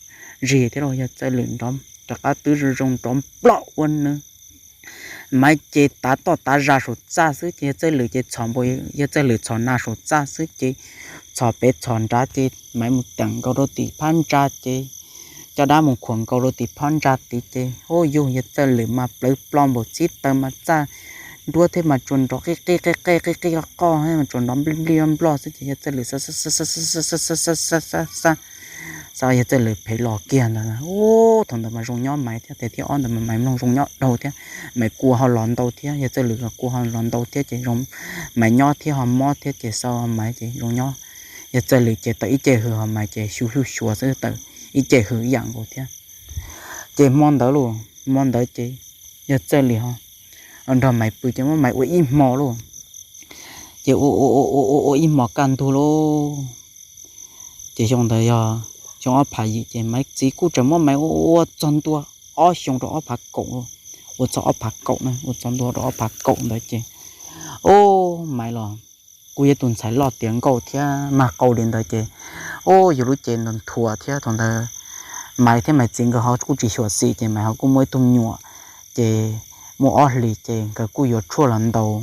zig thiab los Yawg Txawj Lwm nrov rov qab twb zoo zoo nrov nplom ua nws. Maiv ces tav toj tav zag saum txaj xwb ces Yawg Txawj Lwm ces txhom npaum, Yawg Txawj Lwm txhom nas saum txaj xwb ces txhom pem txhom nrad ces Maiv mus teem nkaus rau tim phab ntsa ces caj dab mus khuam nkaus rau tim phab ntsa tid ces ub yug Yawg Txawj Lwm mas plawv plo npaum txhib taw mas txaj nruab thiab mas tsuas nrov qij qij qij qij qij qoj qoj mas tsuas nrov nplij nplij nploj xwb ces Yawg Txawj Lwm xav xav xav Yawg Txawj Lwm phem los kiag ntawd. Ub, thaum ntawd mas zoo nyob Maiv thiab, tes thib ob ntawd mas Maiv mloog zoo nyob dhau thiab, Maiv kua ho los ntau thiab, Yawg Txawj Lwm los kua ho los ntau thiab ces Maiv nyob thiab ho mob thiab ces xav Maiv ces zoo nyob. Yawg Txawj Lwm ces tawm ib ce hws ho Maiv ces xyu hlwj xyuav xwb, tawm ib ce hws ib yam nkaus thiab. Ces hmo ntawd los, hmo ntawd ces Yawg Txawj Lwm ho nrog Maiv pw ces muab Maiv ua ib hmo lauj. Ces ua ua ua ua ib hmo kaj ntug lauj. Ces xyoo ntawd yog xyoo ob phav yim ces Maiv txiv kuj tseem muab Maiv ua ua txog ntua ob xyoo rau ob phav kaum, ua txog ob phav kaum na, ua txog ntua rau ob phav kaum ntawd ces, ub, Maiv los kuj yog tus ntxhais loj tiav nkauj thiab mag qau li ntawd ces, ub, yus lub cev nthuav thiab thaum ntawd Maiv thiab Maiv txiv nkawd ho kuj tsis xyuam xim ces Maiv ho kuj muaj ib tug me nyuam ces muaj ob hlis ces nkawd kuj yuav tshuaj los ntaus,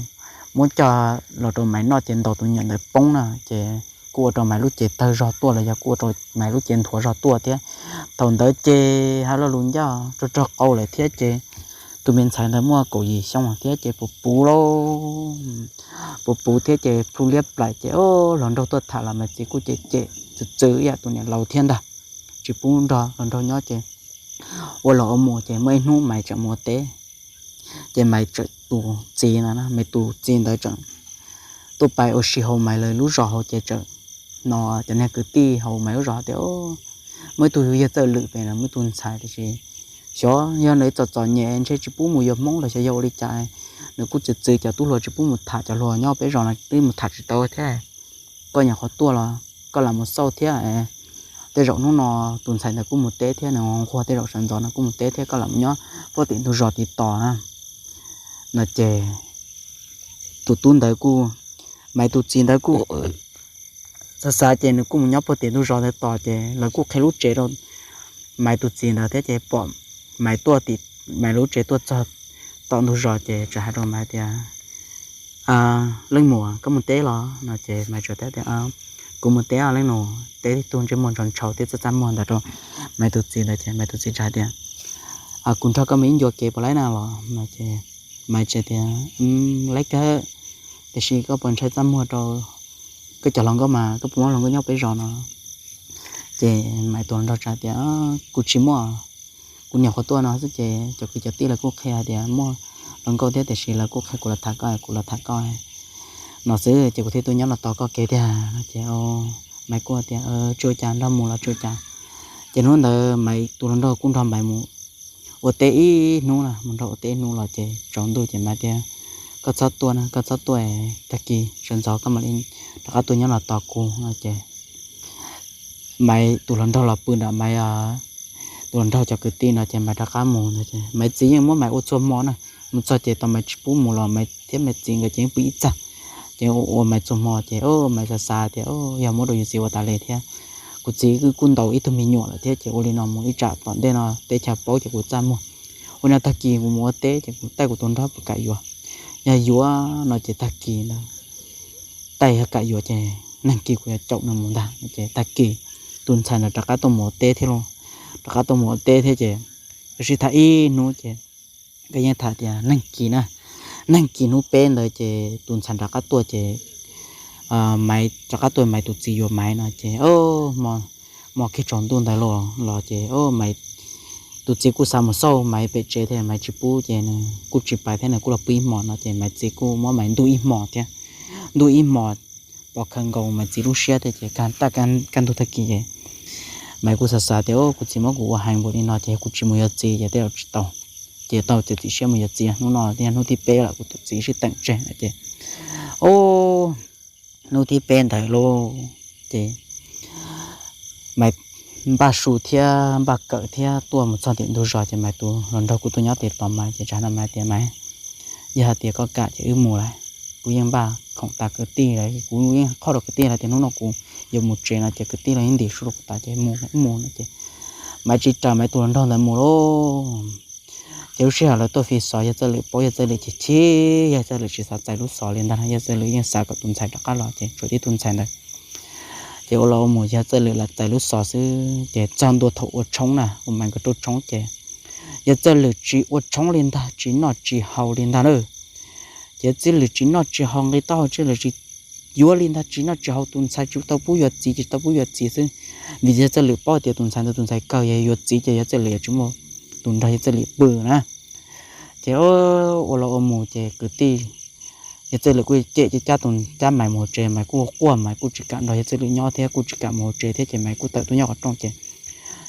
muab coj los rau Maiv noj ces ntaus tus me nyuam ntawd poob na ces kuj ua rau Maiv lub cev tawg zog tuaj los yog kuj ua rau Maiv lub cev nthuav zog tuaj thiab. Thaum ntawd ces hais lo lus ncaj rog rog qau lawm thiab ces tus me ntxhais ntawd muaj kaum yim xyoo thiab ces puv puv lauj, puv puv thiab ces plhu liab plaim ces hluas nraug tuaj tham los Maiv txiv kuj cem cem txwv txwv ib yam tus niam laus thiab ntag, tsis pub nrog hluas nraug nyob ces ua los ua mus ces muaj ib hnub Maiv tseem mus ua teb. Ces Maiv tseem, tus txiv no, Maiv tus txiv ntawd tseem tuaj pais ua si hauv Maiv lawv lub zos hauv ces tseem, no, cov niag kwv tij hauv Maiv lub zos tias, muaj ib tug yawg Txawj Lwm pem no muaj ib tus ntxhais tiam sis xyov yog nws txom txom nyem ntshe tsis pub mus yuav Hmoob los xyov yog ua li cas, nws kuj txwv txwv cov tub hluas tsis pub mus tham cov hluas nyob peb zos no twb mus tham tsis tau thiab. Koj nyuam qhuav tuaj los koj lam mus xauj thiab. Tej zaum hnub no tus ntxhais ntawd kuj mus teb thiab, nws nquag tej zaum sawv ntxov no kuj mus teb thiab, koj lam mus nyob puag tim ntug zos tim tos na. No ces tus tub ntawd kuj, Maiv tus txiv ntawd kuj xav xav ces nws kuj mus nyob puag tim ntug zos ntawd tos ces lawv kuj qhia lub tsev rau Maiv tus txiv ntawd thiab ces pom Maiv tuaj tim Maiv lub tsev tuaj txog tom ntug zos ces txawm hais rau Maiv tias, Leej muam, koj mus teb los? No ces Maiv teb tias, Kuv mus teb os leej nus. Teb tib tug ntsej muag ntshaus ntshaus thiab txaj txaj muag ntawd rau Maiv tus txiv ntawd ces Maiv tus txiv txawm hais tias, Kuv nrog koj mus ib ncua kev puas laib na los? No ces Maiv teb tias, Laib kawg, tiam sis koj puas ntshai txaj muag rau koj cov hluas nkauj mas koj puas muab hluas nkauj nyob peb zos no? Ces Maiv tus hluas nraug txawm hais tias, Kuv tsis muaj, kuv nyuam qhuav tuaj no xwb ces cov kwv cov tij lawv kuj qhia hais tias muaj hluas nkauj thiab tiam sis lawv kuj qhia kuv los tham koj, kuv los tham koj no xwb ces kuv thiaj tuaj nyob los tos koj kev tiag. No ces Maiv kuj tias, Tsis ua cas, nrog mus los tsis ua cas. Ces hnub ntawd Maiv tus hluas nraug kuj nrog Maiv mus ua teb ib hnub na, mus nrog ua teb ib hnub los ces tsaus ntuj ces Maiv tias, Koj txhob tuaj na, koj txhob tuaj, tag kis sawv ntxov koj mam li rov qab tuaj nyob los tos kuv. No ces Maiv tus hluas nraug los pw nram Maiv tus hluas nraug cov kwv tij no ces Maiv rov qab mus ntag. Maiv txiv yeej muab Maiv ua txhua hmo na, mus txog ces tau Maiv tsis pub mus los Maiv thiab Maiv txiv nkawd ces yeej pw ib txaj, ces ua Maiv txhua hmo ces Maiv xav xav tias, Yog muab rau yus txiv ua tas li thiab, kuv txiv kuj ntaus ib tug me nyuam lawm thiab ces ua li no mus ib tsam tom ntej no teb chaws paub ces kuv txaj muag. Ua li no tag kis kuv mus ua teb ces kuv taij kuv tus nraug puas kam yuav, yog yuav no ces tag kis ntawd taij yog kam yuav ces nag kis kuv yuav caum nws mus ntag. Ces tag kis tus ntxhais ntawd rov qab tuaj mus ua teb thiab lauj, rov qab tuaj mus ua teb thiab ces sib tham ib hnub ces nkawd yeej tham tias nag kis na, nag kis hnub peb ntawd ces tus ntxhais rov qab tuaj ces Maiv rov qab tuaj Maiv tus txiv yuav Maiv no ces, hmo kiag tsaus ntuj ntawd los los ces Maiv tus txiv kuj xav mus xauj Maiv pem tsev thiab Maiv tsis pub ces nws kuj tsis pais thiab nws kuj los pw ib hmos no ces Maiv txiv kuj muab Maiv ntuj ib hmos thiab. Ntuj ib hmos pov khawv nkaus Maiv txiv lub siab thiab ces kaj ntug tag kis ces Maiv kuj xav xav tias, kuv txiv muab kuv ua heev npaum li no ces kuv tsis mus yuav txiv ces tej zaum tsis tau, ces tau txiav txim siab mus yuav txiv. Hnub no thiab hnub thib peb lawm kuv tus txiv sib teem tseg no ces, o, hnub thib peb ntawd lauj ces Maiv npaj su thiab npaj kawm thiab tuaj mus txog tim ntug zos ces Maiv tus los nrog kuv tuaj nyob tim tos Maiv ces tsa no Maiv tias, Maiv, yog hais tias koj kam ces wb mus lawm. Kuv yeej npaj khoom tas kwv tij lawm, kuv yeej qhia rau kwv tij lawm tias hnub no kuv yuav mus tsev no ces kwv tij los yeej ntim su rau kuv tas ces mus, wb mus no ces Maiv tsis raws Maiv tus los nrog ntawd mus lauj. Ces lub sij hawm lawv tuaj fi xov Yawg Txawj Lwm paub, Yawg Txawj Lwm chim chim, Yawg Txawj Lwm tsis xav txais lub xov li ntag, Yawg Txawj Lwm yeej xav kom tus ntxhais rov qab los ces tshuav tib tus ntxhais ntawd. Ces ua los ua mus Yawg Txawj Lwm lam txais lub xov xwb ces txog ntua thaum ua tshoob na, ua Maiv nkawd rau tshoob ces Yawg Txawj Lwm tsis ua tshoob li ntag, tsis noj tsis haus li ntag na. Ces Txawj Lwm tsis noj tsis haus, nqi taub hau Txawj Lwm tsis yuav li ntag, tsis noj tsis haus, tus ntxhais tsis tau pub yuav txiv, tsis tau pub yuav txiv xwb. Vim Yawg Txawj Lwm paub tias tus ntxhais ntawd tus ntxhais kawg, yog yuav txiv ces Yawg Txawj Lwm yuav tsis muaj tus nrog Yawg Txawj Lwm pw na. Ces ua los ua mus ces kwv tij, Yawg Txawj Lwm kuj cem cab tus cab Maiv mus hauv tsev, Maiv kuj quaj, Maiv kuj tsis kam nrog Yawg Txawj Lwm nyob thiab kuj tsis kam mus hauv tsev thiab ces Maiv kuj tawm tuaj nyob qhov rooj ces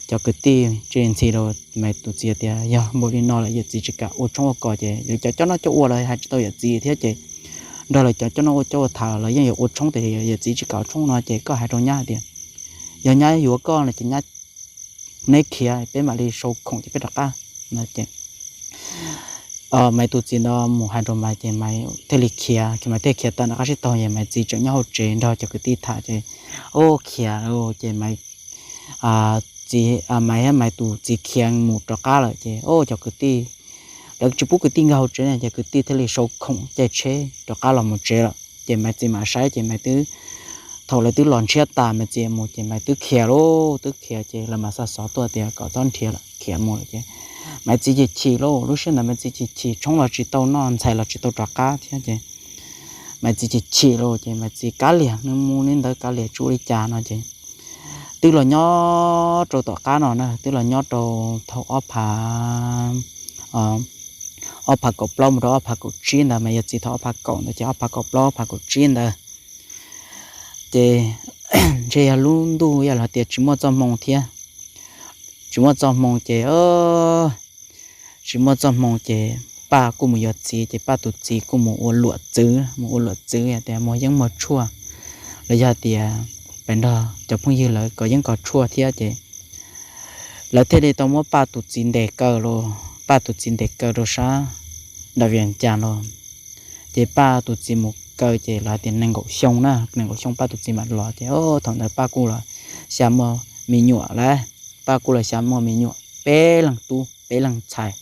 cov kwv tij ntxhi rau Maiv tus txiv tias yog npaum li no lawm yawm txiv tsis kam ua tshoob ua kos ces lawv cov coj noj coj ua los hais tsis tau yawm txiv thiab ces nrog lawv cov coj noj ua coj ua tham los yeej yuav ua tshoob tias yawm txiv tsis kam ua tshoob no ces koj hais rau nyab hais tias yog nyab yuav koj no ces nyab neb khiav peb mam li sau khoom ces peb rov qab no ces Maiv tus txiv ntawd mus hais rau Maiv ces Maiv thiaj li khiav, Maiv thiaj khiav tawm nram qab tsib taug ces Maiv txiv tseem nyob hauv tsev nrog cov kwv tij tham ces, o, khiav ces Maiv txiv, Maiv thiab Maiv tus txiv khiav mus rov qab lawm ces, o, cov kwv tij, lawv tsis pub kwv tij nkag hauv tsev ne ces kwv tij thiaj li sau khoom caij tsheb rov qab los mus tsev lawm ces Maiv txiv mam saib ces Maiv twb, thaum lawv twb los ntshiab tas Maiv txiv mus ces Maiv twb khiav lauj, twb khiav ces lawv mam xa xov tuaj tias kom txhob nrhiav lawm, khiav mus lawm ces Maiv txiv chim chim lauj, lub sij hawm ntawd Maiv txiv chim chim, tshoob los tsis tau noj, ntxhais los tsis tau rov qab thiab ces Maiv txiv chim chim lauj ces Maiv txiv kav liam, nws mus li ntawd kav liam tsis ua li cas no ces twb los nyob rau tom qab no na, twb los nyob rau thaum ob phav, ob phav kaum plaub mus rau ob phav kaum tsib ntawd mas yog txiv thaum ob phav kaum ntawd ces ob phav kaum plaub ob phav kaum tsib ntawd ces ntshe yog lub ntuj yog los tias tsis muaj txoj hmoo thiab, tsis muaj txoj hmoo ces tsis muaj txoj hmoo ces Paj kuj mus yuav txiv ces Paj tus txiv kuj mus ua luam txwv, mus ua luam txwv tias muag yeeb muag tshuaj los yog tias pab nrog cov phooj ywg lawv kov yeeb kov tshuaj thiab ces lawv thiaj li tau muab Paj tus txiv ntes kaw los, Paj tus txiv ntes kaw rau sab nram Vias Cas los ces Paj tus txiv mus kaw ces lawv hais tias nees nkaum xyoo na, nees nkaum xyoo Paj tus txiv mam los ces thaum ntawd Paj kuj los xya muaj me nyuam lawm, Paj kuj los xya muaj me nyuam peb leeg tub peb leeg ntxhais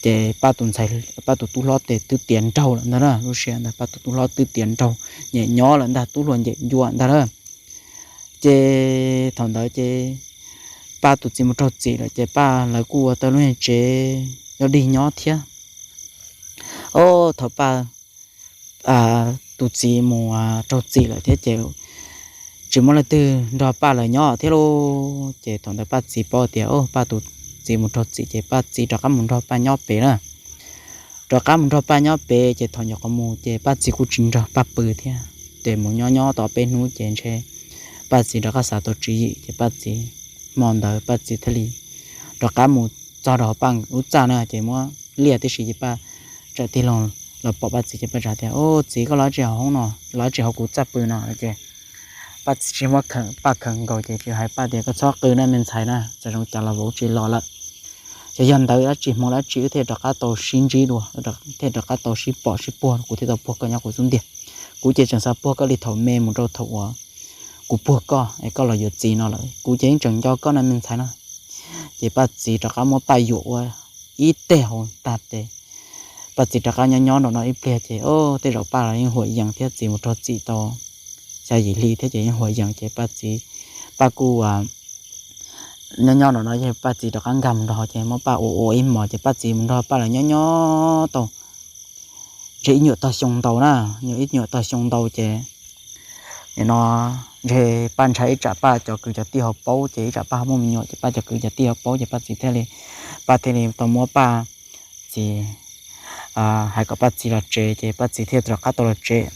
ces Paj tus ntxhais, Paj tus tub hlob ces twb tiav nraug lawm ntag na, lub sij hawm ntawd Paj tus tub hlob twb tiav nraug, nyem nyob lawm ntag, tub hluas nyem ncua ntag na. Ces thaum ntawd ces Paj tus txiv mus raug txim lawm ces Paj lawv kuj ua tau lub niag tsev dog dig nyob thiab. Ob, thaum Paj tus txiv mus raug txim lawm thiab ces tsis muaj leej twg nrog Paj lawv nyob thiab lauj. Ces thaum ntawd Paj txiv paub tias Paj tus txiv mus raug txim ces Paj txiv rov qab mus nrog Paj nyob pem na. Rov qab mus nrog Paj nyob pem ces thaum nyuam qhuav mus ces Paj txiv kuj tsis nrog Paj pw thiab ces mus nyob nyob tau peb hnub ces ntshe Paj txiv rov qab xav tau tswv yim ces Paj txiv, hmo ntawd Paj txiv thiaj li rov qab mus txog rau Paj lub txaj na ces muab liaj tib si ces Paj txawm tig loo los pom Paj txiv ces Paj txawm tias, Ub, txiv, koj los tsis hauv hoob no, los tsis hauv kuv txaj pw no? Ces Paj txiv tsis muab Paj khawm nkaus ces tsis hais Paj tias, Koj txhob qw na me ntxhais na, txawm zoo cas los vauv tsis los lawm. Ces yog ntawd dab tsi hmo dab tsi wb thiaj rov qab tau sib ntsib dua, thiaj rov qab tau sib pom sib puag, kuv thiaj tau puag koj nyob kuv xub ntiag. Kuv ces tseem xav puag koj li thaum me mus rau thaum uas kuv puag koj es koj los yuav txiv no lawm, kuv ces yeej tseem nco koj na me ntxhais na. Ces Paj txiv rov qab muab Paj yuam ua ib teg hauv tag ces Paj txiv rov qab nyob nyob nraum no ib pliag ces, o, tej zaum Paj los yeej huam yees thiab, txiv mus raug txim tau xya yim hli thiab ces yeej huam yees ces Paj txiv, Paj kuj nyob nyob nraum no ces Paj txiv rov qab nkag mus nrog ces muab Paj ua ua ib hmos ces Paj txiv mus nrog Paj lawv nyob nyob tau ntshe ib nyuam tog xyoo ntau na, nyuam ib nyuam tog xyoo ntau ces nim no ntshe Paj ntshai ib tsam Paj cov kwv cov tij ho paub ces ib tsam Paj ho muaj me nyuam ces Paj cov kwv cov tij ho paub ces Paj txiv thiaj li, Paj thiaj li tau muab Paj txiv hais kom Paj txiv los tsev ces Paj txiv thiaj rov qab tau los tsev.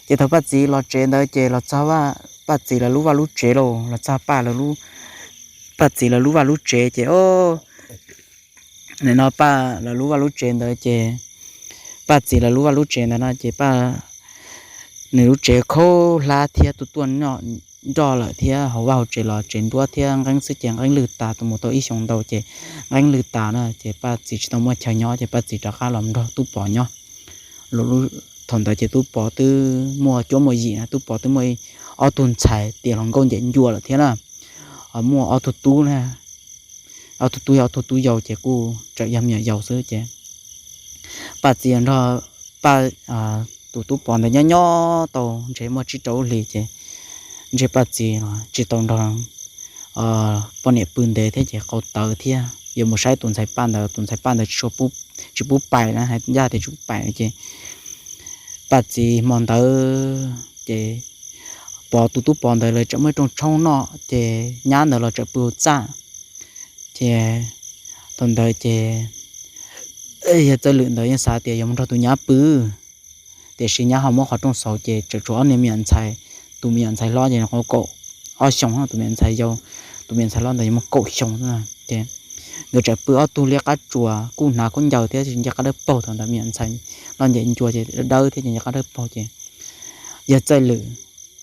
Ces thaum Paj txiv los tsev ntawd ces los txog Paj txiv lawv lub vaj lub tsev lauj, los txog Paj, Paj txiv lawv lub vaj lub tsev ces o, nim no Paj lawv lub vaj lub tsev ntawd ces Paj txiv lawv lub vaj lub tsev ntawd no ces Paj, nws lub tsev khaub hlab thiab tuaj tuaj nroj lawm thiab hauv vaj hauv tsev los tsev nruab thiab nqeeb xwb ces nqeeb lwj tas, mus tau ib xyoos ntau ces nqeeb lwj tas na ces Paj txiv tsis tau muaj chaw nyob ces Paj txiv rov qab los nrog Tub Pov nyob. Thaum ntawd ces Tub Pov twb muaj cuab muaj yim na, Tub Pov twb muaj ob tug ntxhais tiav hluas nkauj ncem ncua lawm thiab na, muaj ob tug tub na, ob tug tub yog ob tug tub yau ces kuj tseem yog me nyuam yaus xwb ces Paj txiv nrog Paj, tus Tub Pov ntawd nyob nyob tau ntshe muaj tsib rau lub hlis ces ntshe Paj txiv tsis tau nrog poj niam pw ntev thiab ces qau tawv thiab yuav mus saib tus ntxhais Paj ntawd, tus ntxhais Paj ntawd tsis pub pais na, hais ncaj tias tsis pub pais ces Paj txiv hmo ntawd ces Pov, tus Tub Pov ntawd lawv tseem muaj ib rooj tshoob noj ces nyab ntawd los tseem pw hauv txaj. Ces thaum ntawd ces yawg Txawj Lwm ntawd yeej xav tias yuav mus nrog tus nyab pw, tiam sis nyab ho muab qhov rooj xauv ces tseem tshuav ob niag me nyuam ntxhais, tus me nyuam ntxhais hlob ces kaum ob xyoos, tus me nyuam ntxhais yau, tus me nyuam ntxhais hlob ntawd yuav muaj kaum xyoo ces nkawd tseem pw ob tug liab qab tsuas kuj hnav khaub ncaws thiab nce qab dawb paug, thaum ntawd me nyuam ntxhais loj ncem ncua ces dawb thiab ces nce qab dawb paug ces yawg Txawj Lwm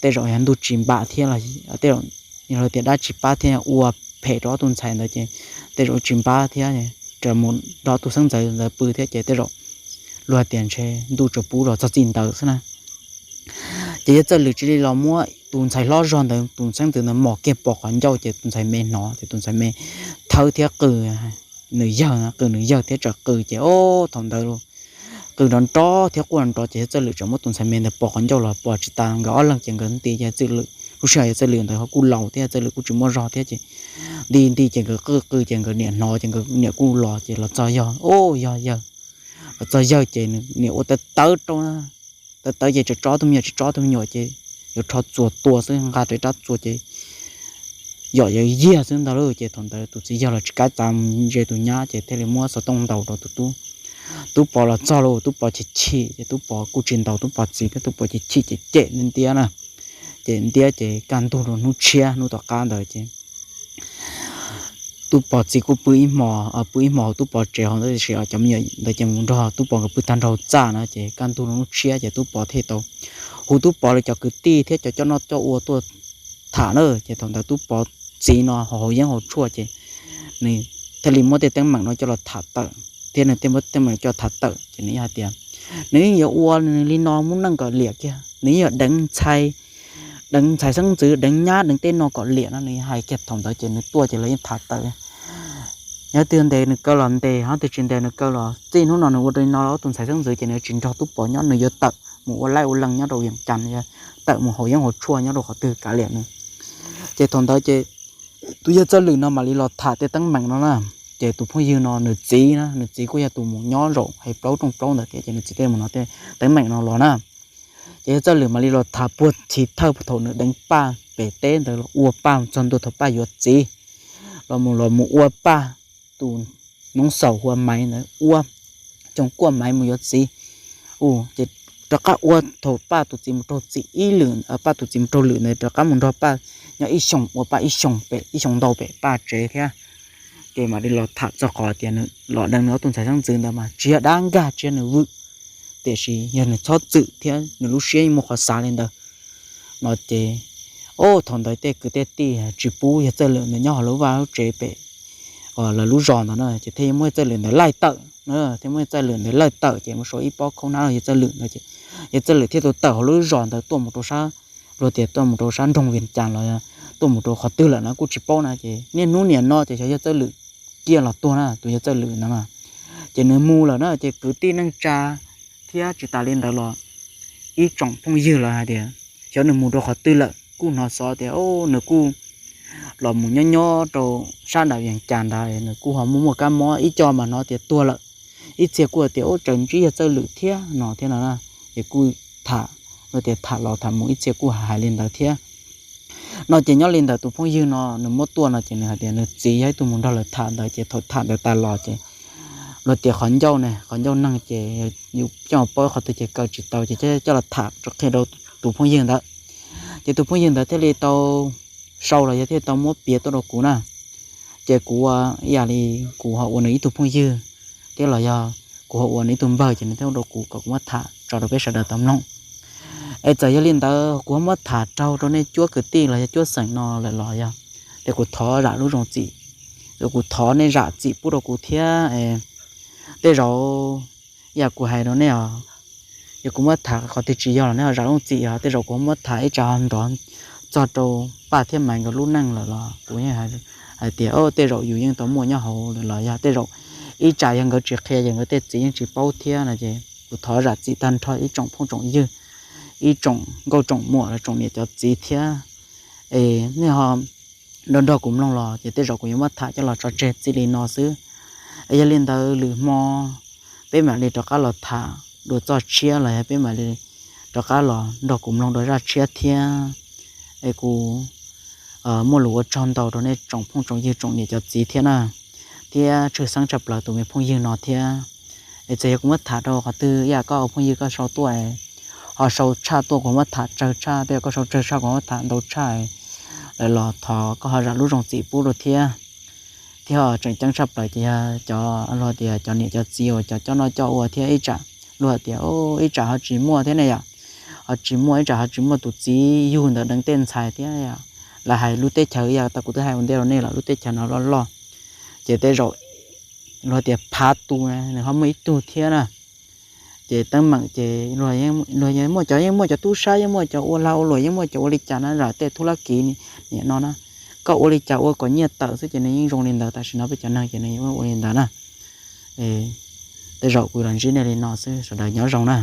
tej zaum yog ntuj tsis npam thiab los tej zaum yog tias dab tsis pab thiab ua phem rau ob tug ntxhais ntawd ces tej zaum tsis npab thiab, mus nrog ob tug xeeb ntxwv ntawd pw thiab ces tej zaum luag tias ntshe ntuj tsuas pub los txog txij ntawd xwb na. Ces yawg Txawj Lwm cia li los muab tus ntxhais hlob zog ntawd, tus xeeb ntxwv ntawd mos kiag pos qhov ncauj ces tus ntxhais me hnov ces tus ntxhais me thawb thiab qw nws yawg, qw nws yawg thiab tseem qw ces o, thaum ntawd qw nrov nrov thiab quaj nrov ces yawg Txawj Lwm tseem muab tus ntxhais me ntawd pos qhov ncauj los pos tsis tas, nkawd ob leeg ces nkawd nti, yawg Txawj Lwm lub sij hawm yawg Txawj Lwm ntawd ho kuj laus thiab yawg Txawj Lwm kuj tsis muaj zog thiab ces nti nti ces nkawd qw qw ces nkawd niam hnov ces nkawd niam kuj los ces los txog yawg, o, yog yawg, los txog yawg ces niam ua tawv tawv rau, tawv tawv ces tseem tso ob tug me nyuam, tseem tso ob tug me nyuam ces yuav rho txuas tua xwb, nqa rau rab txuas ces yom yawg yiag xwb ntag lauj. Ces thaum ntawd tus txiv yawg los tsis kam txav mus ntsia tus nyab ces thiaj li muab xov tooj ntaus rau tus tub. Tub Pov los txog lauj, Tub Pov chim chim ces Tub Pov kuj tsis ntaus Tub Pov txiv thiab, Tub Pov chim chim ces cem ntiab na, ces ntiab ces kaj ntug rau hnub tshiab hnub tom qab ntawd ces Tub Pov txiv kuj pw ib hmos, pw ib hmos hauv Tub Pov tsev hauv ntawd, tiam sis cov me nyuam ntawd ces mus nrog Tub Pov nkawd pw tag nrho hauv txaj na. Ces kaj ntug rau hnub tshiab ces Tub Pov thiaj tau hu Tub Pov lawv cov kwv tij thiab cov coj noj coj ua tuaj tham na. Ces thaum ntawd Tub Pov txiv no haus yeeb haus tshuaj ces nws thiaj li muab tej teeb meem no coj los tham tawm thiab nws thiaj muab teeb meem coj tham tawm ces nws yeej hais tias nws yeej yuav ua nws li no muaj neej kom liam kiag, nws yeej yuav deev ntxhais, deev ntxhais xeeb ntxwv, deev nyab, deev tej no kom liam no nws hais kiag. Thaum ntawd ces nws tuaj ces lawv yeej tham tawm, yog twg ntes nws kaw los ntes, ho twg tsis ntes nws kaw los, txij hnub no nws ua rau li no ob tug ntxhais xeeb ntxwv ces nws tsis nrog Tub Pov nyob, nws yuav tawm mus ua laib ua leej nyob rau Vias Cas, tawm mus haus yeeb haus tshuaj nyob rau qhov twg kav liam nws. Ces thaum ntawd ces tus yawg Txawj Lwm no mam li los tham tej teeb meem no na. Ces tus phooj ywg no nws txiv na, nws txiv kuj yog tus mus nyob zaum hais plaub rooj plaub ntawd thiab ces nws txiv thiaj mus hnov tej teeb meem no los na. Ces yawg Txawj Lwm mam li los tham puag chiv thawj thaum nws deev Paj pem teb ntawd los ua Paj txog ntua thaum Paj yuav txiv, los mus los mus ua Paj tus noob xaus hu ua Maiv ntawd, ua Coom Kuaj Maiv mus yuav txiv. Ces rov qab ua thaum Paj tus txiv mus raug txim ib lwm, Paj tus txiv mus raug lwm ntawd rov qab mus nrog Paj nyob ib xyoos, ua Paj ib xyoos pem, ib xyoos ntau pem Paj tsev thiab. Ces mam li los tham txog qhov tias nws los deev nws ob tug ntxhais xeeb ntxwv ntawd mas tsis yog dab nkag, tsis yog nws vwm, tiam sis yog nws txhob txwm thiab nws lub siab yeej muaj qhov xav li ntawd no ces, o, thaum ntawd tej kwv tej tij tsis pub yawg Txawj Lwm ntawd nyob hauv lub vaj lub tsev pem lawv lub zos ntawd na, ces thiaj muab yawg Txawj Lwm ntawd laij tawm, thiaj muab yawg Txawj Lwm ntawd laij tawm ces mus sau ib pob khaub hnab rau yawg Txawj Lwm ntawd ces yawg Txawj Lwm thiaj tau tawm hauv lub zos ntawd tuaj mus rau sab, luag tias tuaj mus rau sab nroog Vias Cas los tuaj mus rau qhov twg lawm no kuj tsis paub na. Ces niaj hnub niam no ces xyov yawg Txawj Lwm ciaj los tuag na, tus yawg Txawj Lwm ntawd na. Ces nws mus lawm na ces kwv tij neej tsa thiab tsis tas li ntawd los ib tsoom phooj ywg los hais tias xyov nws mus rau qhov twg lawm, kuj hnov xov tias nws kuj los mus nyob nyob rau sab nram Vias Cas ntawd, nws kuj ho muaj muaj kab mob, ib co mas hnov tias tuag lawm, ib txhia kuj tias ub tseem ntsib yog txawj lwm thiab no thiab no na. Ces kuj tham, luag tias tham los tham mus ib txhia kuj hais li ntawd thiab no. Ces nyob li ntawd tus phooj ywg no nws muab tuaj no ces nws hais tias nws txiv yog ib tug mus nrog lawv tham ntawd ces thaum tham ntawd tas los ces luag tias qhov ncauj ne, qhov ncauj neeg ces yus coj paub qhov twg ces kaw tsis tau ces coj los tham rau qhia rau tus phooj ywg ntawd. Ces tus phooj ywg ntawd thiaj li tau sau los yog thiaj tau muab piav tuaj rau kuv na. Ces kuv ua ib yam li kuv ho ua nws ib tug phooj ywg thiab los yog kuv ho ua nws ib tug npawg ces nws thiaj ua rau kuv kom kuv muab tham tso rau peb sawv daws tau mloog. Es txawm yog li ntawd kuv ho muab tham raug rau nej cuab kwv tij los yog cuab xeem no lawm los yog tias kuv thov zam lub zoo txim, kuv thov nej zam txim pub rau kuv thiab. Tej zaum yam kuv hais rau nej os, yog kuv muab tham qhov twg tsis yog los nej ho zam lub txim os. Tej zaum kuv muab tham ib tsam ho nrov txog rau Paj thiab Maiv nkawd lub neej lawm los kuv yeej hais tias tej zaum yus yeej tau muaj nyob hauv lawm los yog tej zaum ib tsam yog nkawd tsis qhia ces nkawd tej txiv yeej tsis paub thiab no ces kuv thov zam txim tag nrho ib tsoom phooj tsoom ywg, ib tsoom nkauj tsoom muam los tsoom niam cov txiv thiab. Es nej ho nrog nrog kuv mloog los ces tej zaum kuv yuav muab tham coj los tso tseg txij li no xwb. Es yog li ntawd lwm hmo peb mam li rov qab los tham dua txoj tshiab los yog peb mam li rov qab los nrog kuv mloog dua zaj tshiab thiab. Es kuv muaj lus ua tsaug ntau rau nej tsoom phooj tsoom ywg tsoom niam cov txiv thiab na, thiab tshwj xeeb tshaj plaws tus me phooj ywg no thiab. Es txawm yog kuv muab tham rau qhov twg ib yam koj ua phooj ywg koj sau tuaj, ho sau tshaj tuaj kuv muab tham tsawg tshaj, tej zaum koj sau tsawg tshaj kuv muab tham ntau tshaj lawm los thov koj ho zam lub zoo txim pub dua thiab. Thiab tseem ceeb tshaj plaws ces yog cov luag tias cov niam cov txiv uas cov coj noj coj ua thiab ib tsam luag tias ib tsam ho tsis muaj thiab ne yom, ho tsis muaj ib tsam ho tsis muaj tus txiv yug ntawm deev tej ntxhais thiab yom. Lawv hais lub teb chaws ib yam tau kuv twb hais ua ntej rau nej los lub teb chaws no loj loj, ces tej zaum luag tias phav tu nws ho muaj ib tug thiab na. Ces teeb meem ces luag yeej muaj cov, yeej muaj cov tub sab, yeej muaj cov ua lag ua luam, yeej muaj cov ua li cas na, zam tej thub lab kiv niam no na. Koj ua li cas ua kom nyiaj tawm xwb ces nws yeej zoo li ntawd, tam sim no peb cov neeg ces nws yeej ua li ntawd na. Tej zaum kuv los ntsib nej li no xwb, sawv daws nyob zoo na.